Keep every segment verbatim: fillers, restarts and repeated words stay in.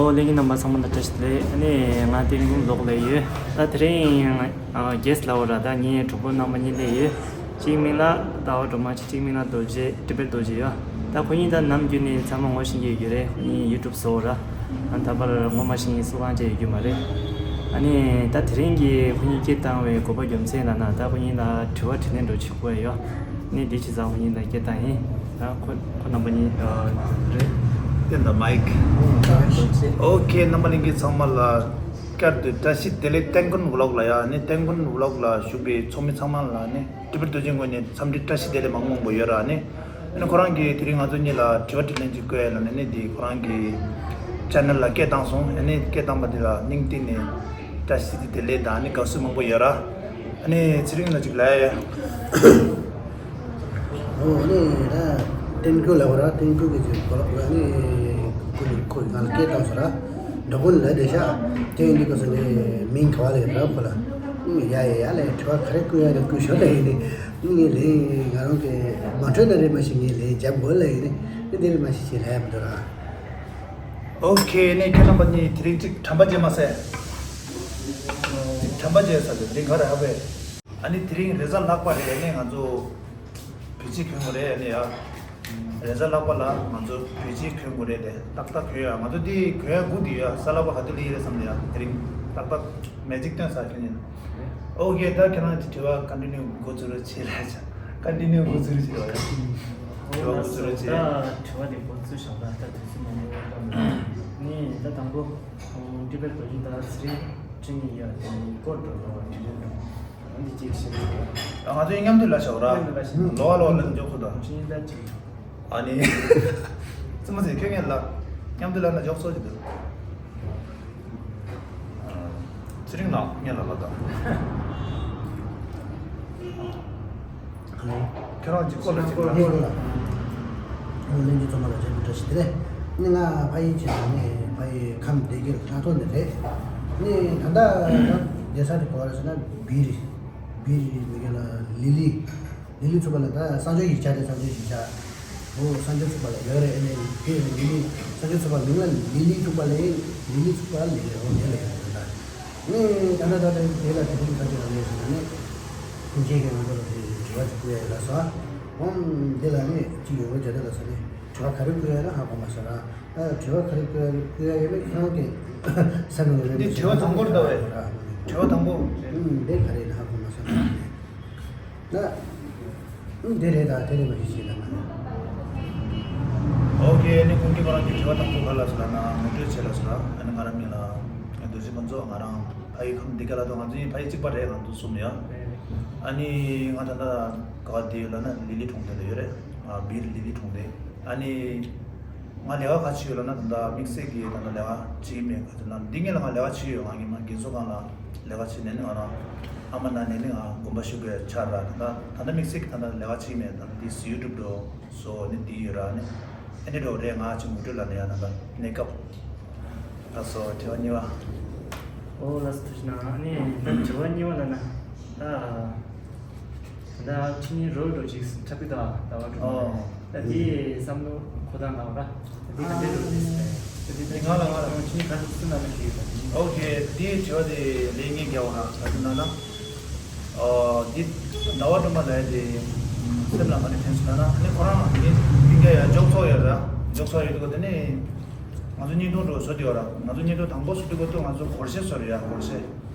ཨོ་ལྷན་རྒྱས་རྣམ་པ་ཚང་མ་ལ་བཀྲ་ཤིས་བདེ་ལེགས། ཨ་ནི་ང་ཏེན་ཀུན་ཝི་ལོག་སླེབས་ཡོད། ད་དེ་རིང་ཨ་གེ་སི་ཊི་ལབ་དགོས་ར། ད་ངའི་གྲོགས་པོ་རྣམ་པ་གཉིས་སླེབས་ཡོད། གཅིག་མིང་ལ་ཟླ་བ་སྒྲོལ་མ། གཅིག་མིང་ལ་རྡོ་རྗེ། ཊི་བེཊ་རྡོ་རྗེ་ཡོད། ད་ཁོ་གཉིས་ད་ནམ་རྒྱུན་ནས་ཚང་མ་ངོ་ཤེས་ཀྱི་ཡོད་རེད། ཁོ་གཉིས་ཡུ་ཊུབ་བཟོ་ར། ཨ་ད་བར་ངོ་མ་ཤེས་མཁན་སུ་གང་ཅིག་ཡོད་རྒྱུ་མ་རེད། ཨ་ནི་ད་དེ་རིང་གི་ཁོ་གཉིས་སྐད་བཏང་བའི་དགོས་པ་རྒྱུ་མཚན་ལབ་ན། ད་ཁོ་གཉིས་ལ་དྲི་བ་དྲིས་ལན་འདྲ་བྱེད་དགོས་ཡོད། ནི་འདི་བྱས་ཙང་ཁོ་གཉིས་ལ་སྐད་བཏང་ཡིན། ད་ཁོ་ཁོ་རྣམ་པ་གཉིས་ཨ་རེད། དེ་འདྲ་མའིག་ཨོ་ཁེ། རྣམ་པ་ལྷན་རྒྱས་ཚང་མ་ལ་བསྐྱར་དུ་བཀྲ་ཤིས་བདེ་ལེགས། ཏེན་ཀུན་ཝི་ལོག་ལ་ཡ། ནི་ཏེན་ཀུན་ཝི་ལོག་ལ་བཞུགས་པའི་ཚོགས་མི་ཚང་མ་ལ་ནི་ཊི་བེཊ་རྡོ་རྗེ་ངོས་ནས་འཚམས་འདྲི་བཀྲ་ཤིས་བདེ་ལེགས་མང་པོ་མང་པོ་ཡོད་ར། ནི་ཨ་ནི་ཁོ་རང་གིས་དེ་རིང་ང་ཚོ་གཉིས་ལ་དྲི་བ་དྲིས་ལན་ཅིག་བཀོད་ཡ་ལ་ནི་ནི་དེ་ཁོ་རང་གི་ཅེ་ནལ་ལ་སྐད་བཏང་སོང་། ཨ་ནི་སྐད་བཏང་པ་དེ་ལ་སྙིང་གཏིང་ནས་བཀྲ་ཤིས་བདེ་ལེགས་དང་ནི་དགའ་བསུ་མང་པོ་ཡོད་ར། ཨ་ནི་ཚེ་རིང་ལ་ཅིག་ལབ་ཡ། ཨོ་ཨ་ནི་ད་ཏེན་ཀུན་ལབ་ར། ཏེན་ཀུན་གྱི་ཅིག་གོ་ལོག་ལ་ནི་ཁོ་ནི་ཁོ་ང་ལ་སྐད་བཏང་སོང་ར། འགྲོ་ཀུན་ལ་བསྡད་ཤག་དེ་ཡིན་དུས་ཁོ་ཚོ་ནི་མིང་ག་བ་ལས་ར་ཁོ་ལ། ཨུ་ཡ་ཡ་ཡ་ལས་དྲི་བ་ག་རེ་བསྐུར་ཡ་རེད་བསྐུར་ཤོག་ལབ་ཡིན་ནི། ངས་ལས་ང་རང་གི་མ་འཕྲོད་ན་རེད་མ་གཞི་ངས་ལས་རྒྱབ་དགོས་ལབ་ཡིན་ནི། ཨ་འདི་རེད་མ་གཞི་ཞེས་ལབ་ཡ་མི་འདུག་ར། ཨོ་ཁེ། ནས་ཁྱེད་རྣམ་པ་གཉིས་དེ་རིང་ཅིག་དྲན་པ་བརྗེད་མ་སོང་། ཅིག་དྲན་པ་བརྗེད་ས་དེ་དེ་རིང་ག་རེ་ཧ་བས། ཨ་ནི་དེ་རིང་རེས་གཟའ་ལྷག་པ་རེད། ཨ་ནི་ང་ཚོ་བོད་ཆས་གྱོན་དགོས་རེད། ཨ་ནི་ཡ། རེས་གཟའ་ལྷག་པ་ལ་ང་ཚོ་བོད་ཆས་གྱོན་དགོས་རེད་དེ། ཏག་ཏག་གྱོན་ཡ། ང་ཚོ་འདི་གྱོན་ཡ་སྒུག་བསྡད་ཡོད། གཟའ་ལྷག་པ་ག་དུས་སླེབས་ཡོད་རེད་བསམ་ནས་ཡ། དེ་རིང་ཏག་ཏག་མེ་ཇིག་སྟོན་ས་ཁྱོད་ཉིད། ཨོ་ཁེ། ད་ཁྱེད་རང་གི་དྲི་བ་ཀོན་ཊི་ནིའུ་འགོ་ཚུགས་རོགས་བྱེད་ལབ་བྱ། ཀོན་ཊི་ནིའུ་འགོ་ཚུགས་རོགས་བྱེད་ལབ་བྱ། དྲི་བ་འགོ་ཚུགས་རོགས་བྱེད། ད་དྲི་བ་དེ་འགོ་ཚུགས་བཞག་ད་ད་དུས་ཚོད་མང་པོ་བཏང་མེད། ནི་ད་དང་པོ་ཊི་བེཊ་རྡོ་རྗེ་དང་ཚེ་རིང་ཁྱེད་གཉིས་ཡ་དེ་སྐོར་འགྲོ་དགོས་པ་དྲི་ལན་འདྲ་འདི་གཅིག་བཤད་རོགས། ང་ཚོ་མཉམ་དུ་ལབ་བྱ་བ་ར། མཉམ་དུ་ལབ་བྱ། ལོ་བ་ལོ་ལ་འཇོག་ཁུ་དང་། ཁྱེད་གཉིས་ད་ཅིག་ཨ་ནི། ཙི་མ་ཟེར་ཁྱོད་ངས་ལ་མཉམ་དུ་ལ་ན་འཇོག་སོ་ཅི་འདུག་ཚེ་རིང་ལགས་ངས་ལ་ལ་དང་། ཁྱོད་རང་གཅིག་པོ་ལ་གཅིག་ལ། ངས་ལ། ཨོ་ལྷན་རྒྱས་ཚང་མ་ལ་འཇམ་པོ་བཀྲ་ཤིས་བདེ་ལེགས། ནི་ང་ཕ་ཡུལ་ཆེ་ནས་ནི་ཕ་ཡུལ་ཁམས་སྡེ་དགེ་ལ་སྣ་ཐོག་ནས་རེད། ནི་ད་ལྟ་ད་བསྡད་ས་དེ་ག་བ་རེད་ཟེར་ན་བིར། བིར་མི་དགེ་ལ་ལི་ལི། ལི་ལི་ཚུགས་པ་ལ་ད་གསང་སྤྱོད་ཡིག་ཆ་རེད། གསང་སྤྱོད་ཡིག་ཆ། འོ་གསང་སྤྱོད་ཚུགས་པ་ལ་ཡོད་རེད། ཨ་ནི་དེ་ལི་ལི་གསང་སྤྱོད་ཚུགས་པ་མིང་ལ་ལི་ལི་ཚུགས་པ་ལ་ལི་ལི་ཚུགས་པ་ལ་ལི་ལི། འོ་དེ་ལ་ཡོད་རེད་ད། ནི་ད་ལྟ་ད་ལྟ་དེ་ལ་དེ་རིང་ད་ཅི་ལ་ལས་ཟེར་ན་ནི་ཁྱེད་ཀྱིས་ང་ཚོ་ལ་དེ་དྲི་བ་ཅིག་བསྐུར་ཡ་ཡོད་ལ་སོ། འོ་དེ་ལ་ནི་ཅིག་ཡོང་གི་བྱ་དེ་ལ་སོ་ནི་དྲི་བ་ག་རེ་བསྐུར་ཡ་ཡོད་ན་ཧ་གོ་མ་སོང་ར། ཨ་དྲི་བ་ག་རེ་བསྐུར་ཡ་ཡོད་ན་ཁྱེད་རང་གིས་ས་ནང་རེད། འདི་དྲི་བ་དང་པོ་རེད་ད་བས། དྲི་བ་དང་པོ། ཨུམ་དེ་ག་རེ་ཡིན་ཧ་གོ་མ་སོང་། ན། ཨུམ་དེ་རེད་ད་དེ་རེད་མ་གཞི་ཞེས་ལ་མ་རེད། ཨོ་ཁེ། ནི་ཁོང་གིས་ཁོ་རང་གི་དྲི་བ་དང་པོ་ག་ལ་སོང་ལ་ན་ངོ་སྤྲོད་བྱེད་ལ་སོང་ལ། ཨ་ནི་ང་རང་མིང་ལ་རྡོ་རྗེ་ཕུན་ཚོགས། ང་རང་ཕ་ཡུལ་ཁམས་འདི་ག་ལ་དང་ང་ཚོ་ཡིན་ཕ་ཡུལ་གཅིག་པ་རེད། ང་ཚོ་གསུམ་ཡ། ཨ་ནི་ང་ད་ལྟ་ག་བ་བསྡད་ཡོད་ལ་ན་ལི་ལི་གྲོང་རྡལ་ལ་ཡོད་རེད། ང་བིར་ལི་ལི་གྲོང་རྡལ། ཨ་ནི། ང་ལས་ཀ་ག་བྱེད་ཡོད་ལབ་ན་ད་ལྟ་དམིགས་བསལ་གྱི་ད་ལྟ་ལས་ཀ་བྱེད་ཀྱི་མེད། ག་ཚོད་ན་འདི་ངས་ལ་ང་ལས་ཀ་བྱེད་ཡོད། ང་ཉི་མ་རྒན་གསོ་ཁང་ལ་ལས་ཀ་བྱེད་ནས་ནི་ང་རང་ཨ་མ་ན་ནས་ནི་ང་དགོན་པ་ཞུགས་པའི་ཆར་ར། ད་ལྟ་ད་ལྟ་དམིགས་བསལ་གྱི་ད་ལྟ་ལས་ཀ་བྱེད་ཀྱི་མེད། ད་ལྟ་འདི་ཡུ་ཊུབ་འགྲོ་སོ་ནི་འདི་ཡོད་ར་ནི་ཨ་ནི་འགྲོ་རེད། ང་ཅིག་ངུ་སྒྲོལ་ལ་ནི་ཡ་ད་ལྟ་གནས་སྐབས་ད་སོ་དྲི་བ་གཉིས་པ། ཨོ་ལགས་སོ་ཐུགས་རྗེ་གནང་། ཨ་ནི་ད་དྲི་བ་གཉིས་པ་ལབ་ན་ད། ད་ཁྱེད་གཉིས་རོལ་འགྲོ་ཅིག་འཁྲབ་གི་ད་ཟླ་བ་སྒྲོལ་མ། ཨོ། ད་དེའི་བསམ་བློ་འཁོར་སྟངས་ལ་བ་ད་དེ་ག་འདྲས་འགྲོ་རེད་ཟེར། ད་དེ་ད་ང་ལ་ང་ལ་ཁྱེད་གཉིས་ག་འདྲས་སུ་ན་ན་ཞིག་ཡོད་ད། ཨོ་ཁེ། དེའི་དྲི་བ་དེ་ལས་ངན་རྒྱལ་བ་ན་ད་དེ་ན་ན། ཨོ་དེ་ཟླ་བ་སྒྲོལ་མ་ལ་དེ་སེམས་ལ་ག་འདྲས་ཕན་སོང་ན་ན་ཨ་ནི་ཁོ་རང་ངའི་སྙིང་རྗེ་ཡ་འཇོག་ཚོགས་ཡོད་ར། འཇོག་ཚོགས་ཡོད་དུས་ག་དེ་ནི་ང་ཚོ་བརྙན་ཐུང་འགྲོ་བཟོ་དེ་ཡོད་ར། ང་ཚོ་བརྙན་ཐུང་དང་པོ་བཟོ་དུས་ག་དུས་ང་ཚོ་སྒོར་གཞས་བཟོ་རེད་ཡ། སྒོར་གཞས།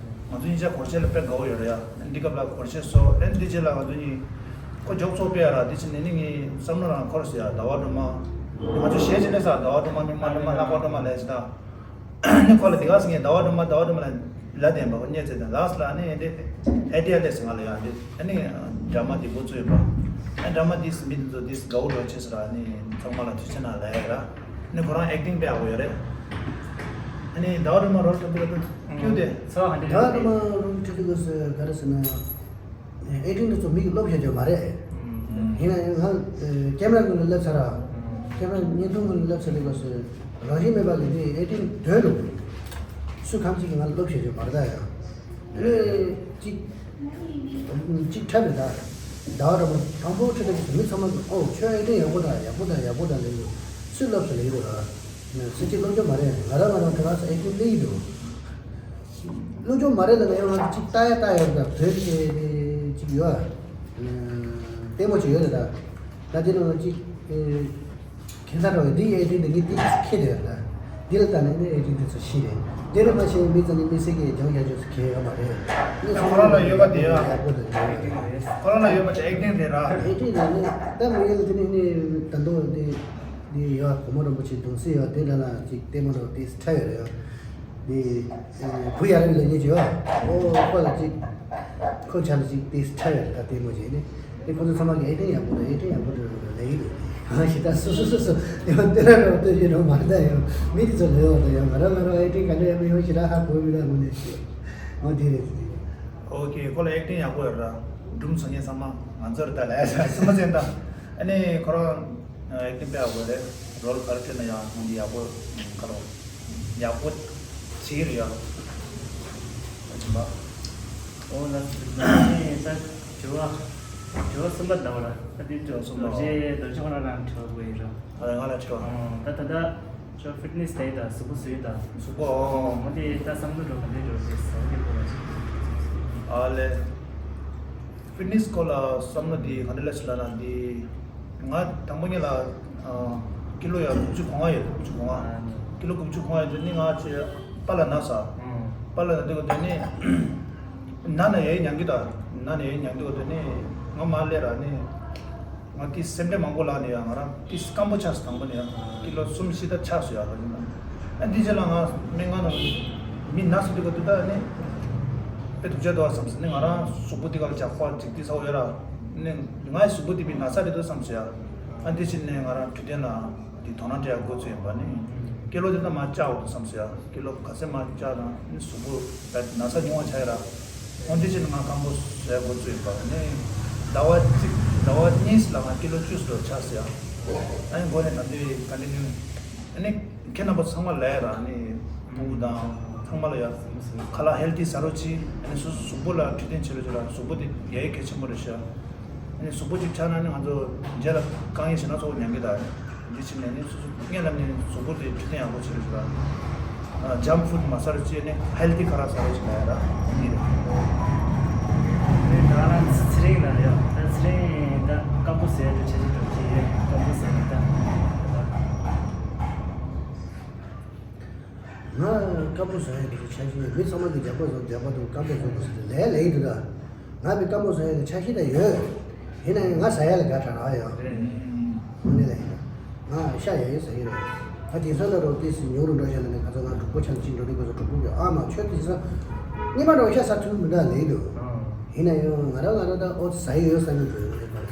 ང་ཚོ་གཉིས་ཆ་སྒོར་གཞས་ལ་དཔེ་དགའ་བོ་ཡོད་རེད་ཡ། འདི་སྐབས་ལ་སྒོར་གཞས་བཟོ། ཨེ་འདི་རྗེས་ལ་ང་ཚོ་གཉིས་ཁོ་འཇོག་ཚོགས་སྤེལ་ཡ་ར། འདི་ཕྱིན་ནས་ནི་ངའི་བསམ་བློ་རང་འཁོར་སོང་ཡ། ཟླ་བ་སྒྲོལ་མ། ང་ཚོ་གཞས་ཅིག་ལས་ས་ཟླ་བ་སྒྲོལ་མ་མི་མ་སྒྲོལ་མ་ལྷག་པ་སྒྲོལ་མ་ལས་ཅི་ད། ནི་ཁོ་ལ་དེ་ག་སེ་ངས་ཟླ་བ་སྒྲོལ་མ་ཟླ་བ་སྒྲོལ་མ་ལ་ལ་དན་པ་ཁོ་བརྙས་ཚེ་དང་ལགས་ལ་ནི་ཨེ་འདི་ཨེ་ཏི་ཡ་ལས་སེ་ང་ལ་ཡ་འདི་ཨ་ནི་ཌ་ར་མ་འདི་འགོ་བཙུགས་ཡོད་པ། ཨ་ཌ་ར་མ་འདི་སེ་མི་འདི་ཚོ་འདི་སེ་དགའ་བོ་འགྲོ་ཆེ་ས་ར། ནི་ཚང་མ་ལ་ཐུགས་རྗེ་གནང་ལ་ཡ་ར། ནི་ཁོ་རང་ཨེག་ཊིང་དཔེ་ཡག་པོ་ཡོད་རེད། ཨ་ནི་ཟླ་བ་སྒྲོལ་མ་རོལ་ཐུབ་ཀྱི་རེད་ད། ཀྱུ་དེ། ཟླ་བ་སྒྲོལ་མ་རོལ་ཐུབ་ཀྱི་ཟེར་ག་རེ་ཟེར་ན། ཨེག་ཊིང་དེ་ཚོ་མི་གིས་སློབ་བྱེད་རྒྱུ་མ་རེད། ཡིན་ན་ཡང་ང་ཀེམ་ར་ཀུན་ལ་སླེབས་ཚར་ར། ཀེམ་ར་བརྙན་ཐུང་ཀུན་ལ་སླེབས་ཚར་དུས་སྐབས་སུ་རང་བཞིན་མེད་པ་ལས་དེ་ཨེག་ཊིང་དོན་འགྲོ་གི་རེད། སུ་གང་ཅིག་གིས་ང་ལ་སློབ་བྱེད་རྒྱུ་མ་རེད་ད་ཡང་། ཨ་ནི་གཅིག་གཅིག་འཁྲབ་རེད་ད། ཟླ་བ་ར་མ་དང་པོ་འཁྲབ་དུས་སྐབས་སུ་མི་ཚང་མ་གིས་ཨོ་ཁྱོད་ཨེག་ཊིང་ཡག་པོ་དང་ཡག་པོ་དང་ཡག་པོ་དང་ལས་ཡོད། སུས་སློབ་ཟེར་ལས་ཡོད་ར། སྲིད་སྤྱི་སློབ་སྦྱོང་མ་རེད། ང་རང་ང་རང་དེ་ག་ས་ཨེ་ཀྲིག་ལེ་ཡི་འདུག་སློབ་སྦྱོང་མ་རེད་ལ་ང་ཡང་ང་ཚོ་གཅིག་ལྟ་ཡ་ལྟ་ཡ་འདྲ་བོད་ཀྱི་གཅིག་ཡོད། ལྟད་མོ་ཅིག་ཡོད་རེད་ད། ད་དེ་ནང་གཅིག་ཁྱད་མཚར་འདྲ་བོ་འདི་ཨེ་ཀྲིག་འདི་ངས་འདི་ཁྱེད་རེད་ད། འདི་ལ་ལྟ་ནས་ནི་ཨེ་ཀྲིག་འདི་ཚོ་ཤི་རེད། དེ་རེད་མ་ཤེས་མི་ཚོ་ནི་མི་སེར་གྱི་སྦྱོང་བྱ་རྒྱུ་ཚོ་ཁྱད་ཡོད་མ་རེད། ཁོ་རང་ལ་ཡོད་པ་དེ་ཡ། ཁོ་རང་ལ་ཡོད་པ་དེ་ཨེ་ཀྲིག་རེད་ར། ཨེ་ཀྲིག་རེད་ནི་ད་མི་ཡུལ་དེ་ནི་ནི་ད་མདོ་དེ། འདི་ཡོད། གོང་མ་རིན་པོ་ཆེ་གདུང་སྲས་ཡོད། དེ་ལ་ལ་ཅིག་ལྟད་མོ་འདྲ་ཏིས་ཁྲ་ཡོད་རེད་ཡོད། འདི་བུ་ཡ་རབས་ལ་ཉེ་ཅིག་ཡོད། ཨོ་ཁོ་ལ་ཅིག་ཁོ་ཆ་ལ་ཅིག་ཏིས་ཁྲ་ཡོད་རེད། ད་ལྟད་མོ་བྱས་ནས་ཨེ་ཁོ་ཚོ་ཚང་མ་གི་ཨེ་ཀྲིག་ཡག་པོ་འདུག་ཨེ་ཀྲིག་ཡག་པོ་འདུག་ལབ་ཡི་འདུག་ང་ཞེ་དྲག་སོ་སོ་སོ་སོ་ཡང་ལྟོས་ར་རོགས་ལྟོས་ཞེས་རོགས་མ་ལྟ་ཡོད། མི་དེ་ཚོ་ལོས་འོང་དང་ཡང་ང་རང་ང་རང་ཨེ་ཀྲིག་ག་འདྲ་ཡང་མི་ཡོང་ཞེ་དྲག་ཧ་གོ་མི་འདུག་དངོས་གནས་ཞེས། འོ་དེ་རེད་དེ། ཨོ་ཁེ། ཁོ་ལ་ཨེག་ཊིང་ཡག་པོ་ཡོད་ར། སྒྲུང་བཟོ་མཁན་ཚང་མ་ང་ཚོར་ད་ལས་ས་སུ་མ་ཟེར་ད། ཨ་ནི་ཁོ་རང་ཨེག་ཊིང་དཔེ་ཡག་པོ་རེད། རོལ་ག་རེ་བསྐྲུན་ན་ཡང་ཧང་གི་ཡག་པོ་ཁ་རོག་ཡག་པོ་བྱེད་ཀྱི་རེད་ཡ། ཨ་ཅི་མ། ཨོ་ལ་ནི་ད་དྲི་བ་དྲི་བ་གསུམ་པ་འདྲ་བ་ར། ད་འདི་དྲི་བ་གསུམ་པ། རྡོ་རྗེ་རྡོ་རྗེ་ཁོ་རང་རང་དྲི་བ་དགོས་ཡོད་ར། ཨ་ང་ལ་དྲི་བ། ཨོ་ད་ད་ད། ཁྱོད་ཕིཊ་ནེས་དེ་དང་གཟུགས་པོ་བཟོས་དང་། གཟུགས་པོ་ཨོ། འོ་དེ་ད་བསམ་བློ་འགྲོ་ག་འདྲ་འགྲོ་དེ་ཟེར་བ་དེ་གོ་བ་ཞིག་ཨ་ལེ། ཕིཊ་ནེས་སྐོར་ལ་བསམ་བློ་དེ་ག་འདྲ་ལ་ཞིག་ལ་ན་དེ། ང་དང་པོ་ཉིད་ལ་ཨ་ཀི་ལོ་ཡ་དགུ་བཅུ་གོ་ལྔ་ཡོད། དགུ་བཅུ་གོ་ལྔ། ཨ་ནི། ཀི་ལོ་དགུ་བཅུ་གོ་ལྔ་ཡོད་དེ་ནི་ང་ཆེ་པཱ་ལགས་ན་ས། ཨང་། པཱ་ལགས་ན་དེ་ག་དེ་ནི་ན་ན་ཡའི་མྱང་གི་དང་ན་ན་ཡའི་མྱང་གི་ག་དེ་ནི་ང་མ་སླེབས་ར་ནི། ང་ཏི་སེམས་ཁྲལ་མང་པོ་ལངས་ནས་ཡ་ང་རང་ཏི་སྐམ་པོ་ཆགས་སོང་། དང་པོ་ནས་ཡ་ཀི་ལོ་གསུམ་བཞི་ད་ཆགས་སོང་ཡ། ཨ་འདི་རྗེས་ལ་ང་སྨན་ཁང་ནང་མི་ན་སོང་དུས་ག་དུས་ད་ནི་དཔེ་སྡུག་ཅག་འདུག་བསམ་སོང་ནི། ང་རང་གཟུགས་པོ་འདི་ག་ལ་འཇགས་པ་འཇིག་ཏི་ས་འོ་ཡ་ར་ནི་ང་ཡི་གཟུགས་པོ་འདི་མི་ན་ཚ་རེད་འདུག་བསམ་སོང་ཡ། ཨ་འདི་ཕྱིན་ནས་ང་རང་འཕྲོད་བསྟེན་ལ་འདི་དོ་སྣང་སྤྲད་ཡ་འགོ་བཙུགས་ཡིན་པ་ནི། ཀི་ལོ་འདི་ད་མ་བཅག་འོ་འདུག་བསམ་སོང་ཡ། ཀི་ལོ་ག་ཚད་མ་བཅག་དང་ནི་གཟུགས་པོ་ད་ན་ཚ་ཉུང་བ་ཆགས་ཡ་ར། འོན་ཏེ་ཕྱིན་ང་སྐམ་པོ་བཟོས་འགོ་བཙུགས་ཡིན་པ་ནི། ཟླ་བ་གཅིག་ཟླ་བ་གཉིས་ལ་ང་ཀི་ལོ་བཅུ་ཙམ་ཆགས་སོང་ཡ། ཨ་ནི་འགོ་ནས་ད་ལྟའི་ག་འདྲ་ནི། ཨ་ནི་ཁྱེད་རྣམ་པ་ཚང་མ་ལ་ཡ་ར་ནི་ཕྲུ་གུ་དང་ཚང་མ་ལ་ཡ་ཁ་ལག་ཧེལ་ཐི་ཟ་རོགས་གྱིས། ཨ་ནི་སོ་སོ་གཟུགས་པོ་ལ་འཕྲོད་བསྟེན་བྱེད་རོགས་བྱེད་ར། གཟུགས་པོ་དེ་ཡ་ཡི་གལ་ཆེན་པོ་རེད་ཤག་ཨ་ནི་གཟུགས་པོ་གཅིག་ཆགས་ན་ནི་ང་ཚོ་རྗེས་ལ་དཀའ་ངལ་ཞེ་དྲག་ཚོར་མྱོང་གི་ད། འདི་ཕྱིན་ནས་ནི་སོ་སོ་སྔོན་ལ་ནི་གཟུགས་པོ་དེ་འཕྲོད་བསྟེན་ཡག་པོ་བྱེད་རོགས་བྱེད་ར། ཇང་ཕུཌ་མ་ཟ་རོགས་བྱེད། ནི་ཧེལ་ཐི་ཁ་ལག་ཟ་རོགས་བྱེད་ལ་ཡ་ར་འདི་རེད། ནི་ད་ང་རང་ཚེ་རིང་ལ་ཡ་ད་ཚེ་རིང་ད་སྐམ་པོ་ཟས་དུ་ཆེ་ཆེ་འགྲོ་གི་ཡོད། སྐམ་པོ་ཟས་ནི་ད། ང་སྐམ་པོ་བཟོ་ཡ་གི་ཆ་ཤས་མི་ཚང་མ་གི་རྒྱགས་པ་བཟོ་རྒྱགས་པ་དང་སྐམ་པོ་བཟོ་དགོས་ཟེར་ཏེ་ལས་ལས་ཡིན་འདུག་ད། ང་བི་སྐམ་པོ་བཟོ་ཡ་གི་ཆ་ཤས་ད་ཡོད། ཡིན་ན་ཡང་ང་ཟ་ཡ་ལ་དགའ་དྲགས་རག་ཡོད། དངོས་གནས་ལ་ཡིན་ན་ང་ཤ་ཡ་ཡོད་ཟ་གི་རེད། ད་དེང་སང་ལ་རོ་ཏི་སི་ཉུང་རུ་འགྲོ་བྱས་ལ་ནི་ཁ་ཚ་ང་གྲོགས་པོ་ཆ་ལ་ཅིག་འགྲོ་དུས་ཁོ་ཚོ་གྲོགས་པོ་གི་ཨ་མ་ཁྱོད་དེང་སང་ཉི་མ་འགྲོ་ཤ་ཟ་ཐུབ་མི་འདུག་ལས་འདུག་ཡིན་ན་ཡང་ང་རང་ང་རང་ད་ཨོ་ཙི་ཟ་ཡི་ཡོད་ཟ་གི་འདུག་ཡོད་རེད་པ།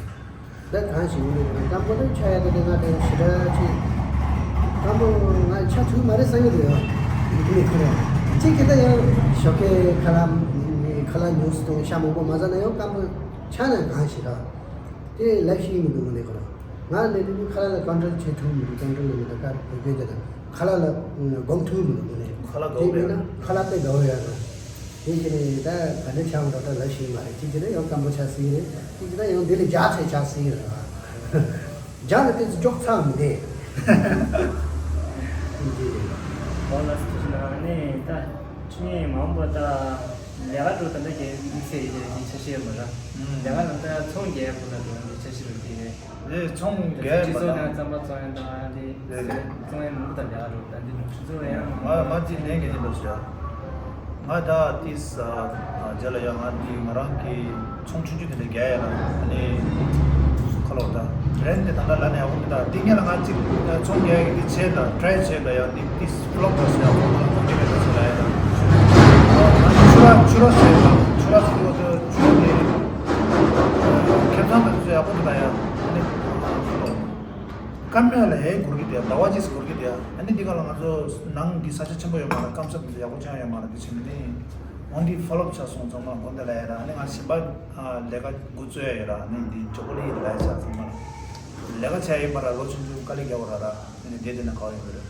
ད་གང་ཞིག་ཡིན་ནའི་སྐམ་པོ་ནི་ཆགས་ཡ་ད་དེ་ང་དེ་ཞེ་དྲག་ཅིག་སྐམ་པོ་ང་ཆགས་ཐུབ་མ་རེད་བསམ་གྱི་འདུག་ཡང་ཡིན་ནའི་ཁོ་རང་གཅིག་གི་ད་ཡང་ཞོགས་ཀས་ཁ་ལག་ཁ་ལག་ཉུང་སུ་གཏོང་ཤ་མང་པོ་མ་ཟ་ན་ཡང་སྐམ་པོ་ཆགས་ན་གང་ཞིག་ར་དེ་ལབ་ཤེས་ཀྱི་མི་འདུག་དངོས་གནས་ཁོ་རང་ང་ནི་དེ་ཁ་ལག་ལ་ཀོན་ཊོལ་བྱེད་ཐུབ་མི་འདུག་ཀོན་ཊོལ་ལ་མི་འདུག་ཀ་བོད་སྐད་ཆ་ད་ཁ་ལག་ལ་སྒོམ་ཐུབ་མི་འདུག་དངོས་གནས་ཁ་ལག་དེ་དགའ་བོ་མིན་ན་ཡ་ཁ་ལག་དཔེ་དགའ་བོ་ཡ་ར། དེ་བྱས་ནས་ད་ག་འདྲ་ཆགས་འགྲོ་ད་ལབ་ཤེས་མ་རེད། གཅིག་བྱས་ན་ཡང་སྐམ་པོ་ཆགས་སྲིད་རེད། གཅིག་བྱས་ན་ཡང་འདི་ལས་རྒྱགས་ཚད་ཆགས་སྲིད་རེད། རྒྱགས་ནས་དེ་ཚོ་ཅོག་ཚགས་མི་འདེད། འོ་ལགས་སོ། ཐུགས་རྗེ་གནང་། ནི་ད་ཁྱེད་མང་པོ་ད་ལས་ཀ་འགྲོ་ད་ལྟ་རྒྱལ་དམིགས་བསལ་ཡིན་དེ་འདི་ཆ་ཤས་མ་ར། ལས་ཀ་ནང་ད་ཚོང་རྒྱག་དགོས་ད་འགྲོ་འདི་ཆ་ཤས་རེད་དེ། རེད། ཚོང་རྒྱག་སྤྱི་ཚོགས་ནང་རྩམ་པ་བཙོང་ཡ་དང་དེ་རེད་རེད། བཙོང་ཡ་མང་པོ་དང་ལས་ཀ་རུ་ད་འདི་ནང་ཁྱེད་ཚོ་ཡང་ང་ང་དེ་ལན་ག་ནས་འདུག་ཟེར། ང་ད་ཏིས་རྗེས་ལ་ཡང་ང་འདི་ང་རང་གི་ཚོང་ཆུང་ཆུང་དེ་འདྲ་རྒྱག་ཡ་ལ་ཨ་ནི་ཁ་ལོ་ད་རན་དེ་ད་ལྟ་ལ་ནས་ཡག་པོ་མི་འདུག་དེ་ངས་ལ་ང་གཅིག་ཚོང་རྒྱག་ཡ་གི་དེ་བྱས་ད་ཊ་རའི་བྱས་ད་ཡང་འདི་ཏིས་ཕློབ་འགྲོ་ཟེར་ཡག་པོ་ང་ལ་གོ་རྒྱུ་མེད་པ་ཟེར་ལ་ཡ་ད་ང་ཆུ་ར་ཆུ་ར་ཟེར་ད་ཆུ་ར་ཟེར་བ་ད་ཆུ་ར་དེ་ཁེ་བཟང་ད་དེ་ཚོ་ཡག་པོ་འདུག་ད་ཡ་ཨ་ནི་ཁ་ལོ། སྐར་མ་ལ་ཡའི་འགོར་གྱི་དེ་ཟླ་བ་གཅིག་འགོར་གྱི་དེ་ཨ་ནི་འདི་ག་ལ་ང་ཚོ་ནང་གི་ས་ཆ་ཆེན་པོ་ཡོད་མ་རེད། སྐམ་ས་དེ་ཚོ་ཡག་པོ་ཅང་ཡོད་མ་རེད། དེ་ཕྱིན་ནི་འོན་ཏེ་ཕོ་ལོ་ཆགས་སོང་། ཚང་མ་དགོན་སྡེ་ལ་ཡ་ར་ཨ་ནི་ང་གཞན་པ་ལས་ཀ་འགོ་བཙུགས་ཡ་ཡོད་ར་ཨ་ནི་འདི་ཇོ་ཀོ་ལི་ཡི་ལ་ཡ་ཆགས་ཚང་མ་ལ་ལས་ཀ་བྱས་ཡིན་པ་ར་ལོ་ཆུང་ཆུང་དཀའ་ལས་རྒྱག་པ་ར་ར་ཨ་ནི་བསྡད་དེ་ན་ག་བ་ཡོད་རེད།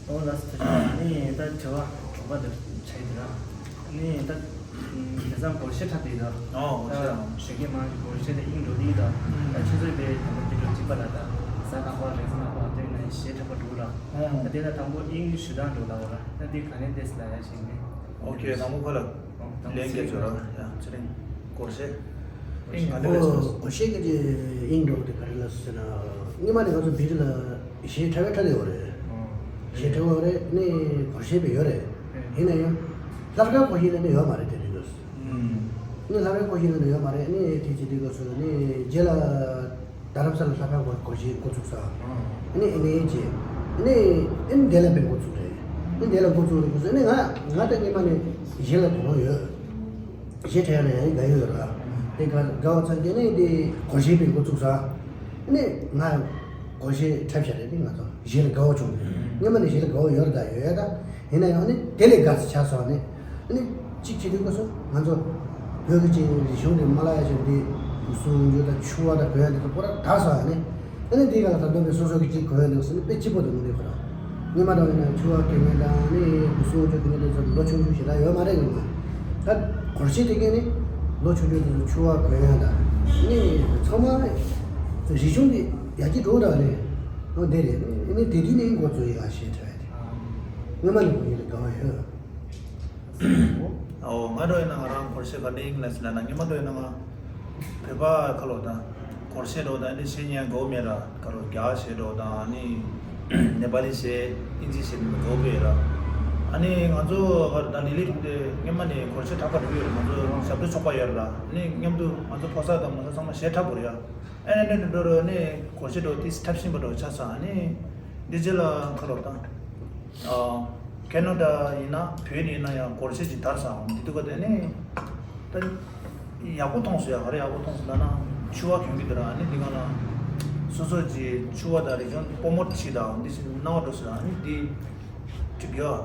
ཨོ་ལགས་སོ། ཐུགས་རྗེ་གནང་། ནི་ད་དྲི་བ་དྲུག་པ་འདིར་ཆགས་ཡོད་ར། ནི་ད་དེང་སང་སྒོར་གཞས་འཁྲབ་དེ་ད། ཨོ་སྒོར་གཞས། ད་གཞོན་སྐྱེས་མང་གི་སྒོར་གཞས་དེ་དབྱིངས་འགྲོ་དེ་ད། ད་ཆུ་ཚོད་པའི་དང་པོ་དེ་འགྲོ་གཅིག་པ་ལ་ད་ས་ དང་པོ་རེད་ཟེར་ན་པ་དེ་ནས་གཞས་འཁྲབ་པ་འགྲོ་ར། ཨང་། ད་དེ་ལ་དང་པོ་དབྱིན་ཇི་ཞུ་སྟངས་འགྲོ་ལ་བ་ར། ད་དེ་ག་ནས་ཏེས་ལ་ཡ་ཞིག་ནས། ཨོ་ཁེ། དང་པོ་ཁོ་ལ་ལན་རྒྱག་ཆོག་ར། ཡ་ཚེ་རིང་སྒོར་གཞས། ཨིང་། ག་འདྲ་རེད་ཟེར། སྒོར་གཞས་གི་ཅི་ཨིང་འགྲོ་དེ་ག་རེ་ལ་ཟེར་ན། སྔོན་མ་ནས་ང་ཚོ་བི་ཏི་ལ་གཞས་འཁྲབ་པའི་འཁྲབ་ཡོད་རེད། གཞས་འཁྲབ་ཡོད་རེད། ནི་སྒོར་གཞས་པའི་ཡོད་རེད། ཡིན་ན་ཡང་ལྷག་དཀར་སྒོར་གཞས་ལ་ནི་ཡོད་མ་རེད་དེ་དུས་ཚོད། ནི་ལྷག་དཀར་སྒོར་གཞས་ལ་ནི་ཡོད་མ་རེད། ནི་དེ་ཅི་དུས་སྐབས་སུ་ནི་རྗེས་ལ། རྡ་རམ་ས་ལ་ལྷག་དཀར་སྒོར་གཞས་འགོ་བཙུགས་ས། ཨ་ནི་ཨེ་ནེ་ཅེ། ཨ་ནི་ཨེ་ནི་དེ་ལ་པའི་འགོ་བཙུགས་རེད། ཨ་ནི་དེ་ལ་འགོ་བཙུགས་རེད་འགོ་བཙུགས། ཨ་ནི་ང་ང་ད་སྔོན་མ་ནས་གཞས་ལ་དོ་སྣང་ཡོད། གཞས་འཁྲབ་ཡ་ལ་ཡ་ཡི་དགའ་ཡོད་ར། དེ་དགའ་དགའ་བ་ཚང་གི་ནི་དེ་སྒོར་གཞས་པའི་འགོ་བཙུགས་ས། ཨ་ནི་ང་སྒོར་གཞས་འཁྲབ་བྱ་རེད། དེ་ང་ཚོ་གཞས་ལ་དགའ་བ་བྱུང་། སྔོན་མ་ནས་གཞས་ལ་དགའ་བ་ཡོད་རེད། ད་ཡོད་ཡ་ད། ཡིན་ན་ཡང་ནི་དེ་ལས་དགའ་ས་ཆགས་སོང་ནི། ཨ་ནི་གཅིག་བྱེད་དུས་སྐབས་སུ་ང་ཚོ་བོད་ཀྱི་ཅིག་རིག་གཞུང་དེ་མ་བརླག་ཡ་ཅིག་འདི་སྲུང་སྐྱོབ་དང་ཕྱུ་པ་དང་གོན་ཡ་འདི་ཚོ་པོ་ར་དག་སོང་ཡ་ནི། ཨ་ནི་འདི་ག་ལ་ད་དུང་ནི་སོ་སོ་གི་ཅིག་གོན་ཡ་འདི་ཚོ་ནི་དཔེ་སྐྱིད་པོ་འདུག་མི་འདུག་ཁོ་རང་། སྔོན་མ་འདྲ་བ་ཡིན་ན་ཕྱུ་པ་གོན་མཁན་དང་ནི་སྲུང་སྐྱོབ་གོན་མཁན་འདི་ཚོ་ལོ་ཆུང་ཆུང་ཞེ་དྲག་ཡོད་མ་རེད། ཡིན་ན་ད་སྒོར་གཞས་དེ་གས་ནི་ལོ་ཆུང་ཆུང་འདི་ཚོ་ཕྱུ་པ་གོན་ཡ་དང་ནི་ཚང་མ་རིག་གཞུང་འདི་ཡར་རྒྱས་འགྲོ་འདྲ་བ་རེད། ཨོ་འདི་རེད། ཨ་ནི་དེ་དུས་ནི་འགོ་བཙུགས་ཡ་གཞས་འཁྲབ་ཡ་དེ། སྔོན་མ་ནས་ཁོ་གཉིས་ལ་དགའ་བ་ཡོད། ཨོ་ང་འདྲ་ཡིན་ན་ང་རང་སྒོར་གཞས་ག་འདྲ་ཡིན་ལ་ཟེར་ན། སྔོན་མ་འདྲ་ཡིན་ན་ང་བོད་པ་ཁ་ལོ་དང་སྒོར་གཞས་འདྲ་དང་འདི་གཞས་ཉན་དགའ་བོ་མེད་ར། ཁ་ལོ་རྒྱ་གཞས་འདྲ་དང་ནི་ནེ་པ་ལི་གཞས་དབྱིན་ཇི་གཞས་འདི་དགའ་བོ་ཡོད་ར། ཨ་ནི་ང་ཚོ་ཁ་ལོ་ད་ལི་ལི་དེ་སྔོན་མ་ནས་སྒོར་གཞས་འཁྲབ་པ་འགྲོ་ཡོད་ར། ང་ཚོ་ཞབས་བྲོ་ཚོགས་པ་ཡོད་ར། ཨ་ནི་མཉམ་དུ་ང་ཚོ་ཕོ་གསར་དང་མོ་གསར་ཚང་མ་གཞས་འཁྲབ་དགོས་ར་ཡ། ཨ་ནི་འདི་འདྲ་རོ་ནི་སྒོར་གཞས་འདྲ་དེ་འཁྲབ་བཞིན་པ་འདྲ་ཆགས་སོང་། ཨ་ནི་འདི་རྗེས་ལ་ཁ་ལོ་དང་། ཨ་ཁེ་ན་ཌ་ཡིན་ན་བོད་ནས་ཡིན་ན་ཡང་སྒོར་གཞས་ཅིག་དར་སོང་། འདི་དུས་ག་དེ་ནི་ད་ཡག་པོ་མཐོང་སོང་ཡ། ག་རེ་ཡག་པོ་མཐོང་སོང་ལབ་ན་ཕྱུ་པ་གྱོན་གྱི་འདུག་ར། ཨ་ནི་འདི་ག་ལ་སོ་སོ་ཅིག་ཕྱུ་པ་དང་རིག་གཞུང་པོ་མོ་ཊི་བྱེད་དང་འདི་ཞིག་སྣང་བ་འགྲོ་སོང་། ཨ་ནི་འདི་གྲིབ་ཡོད།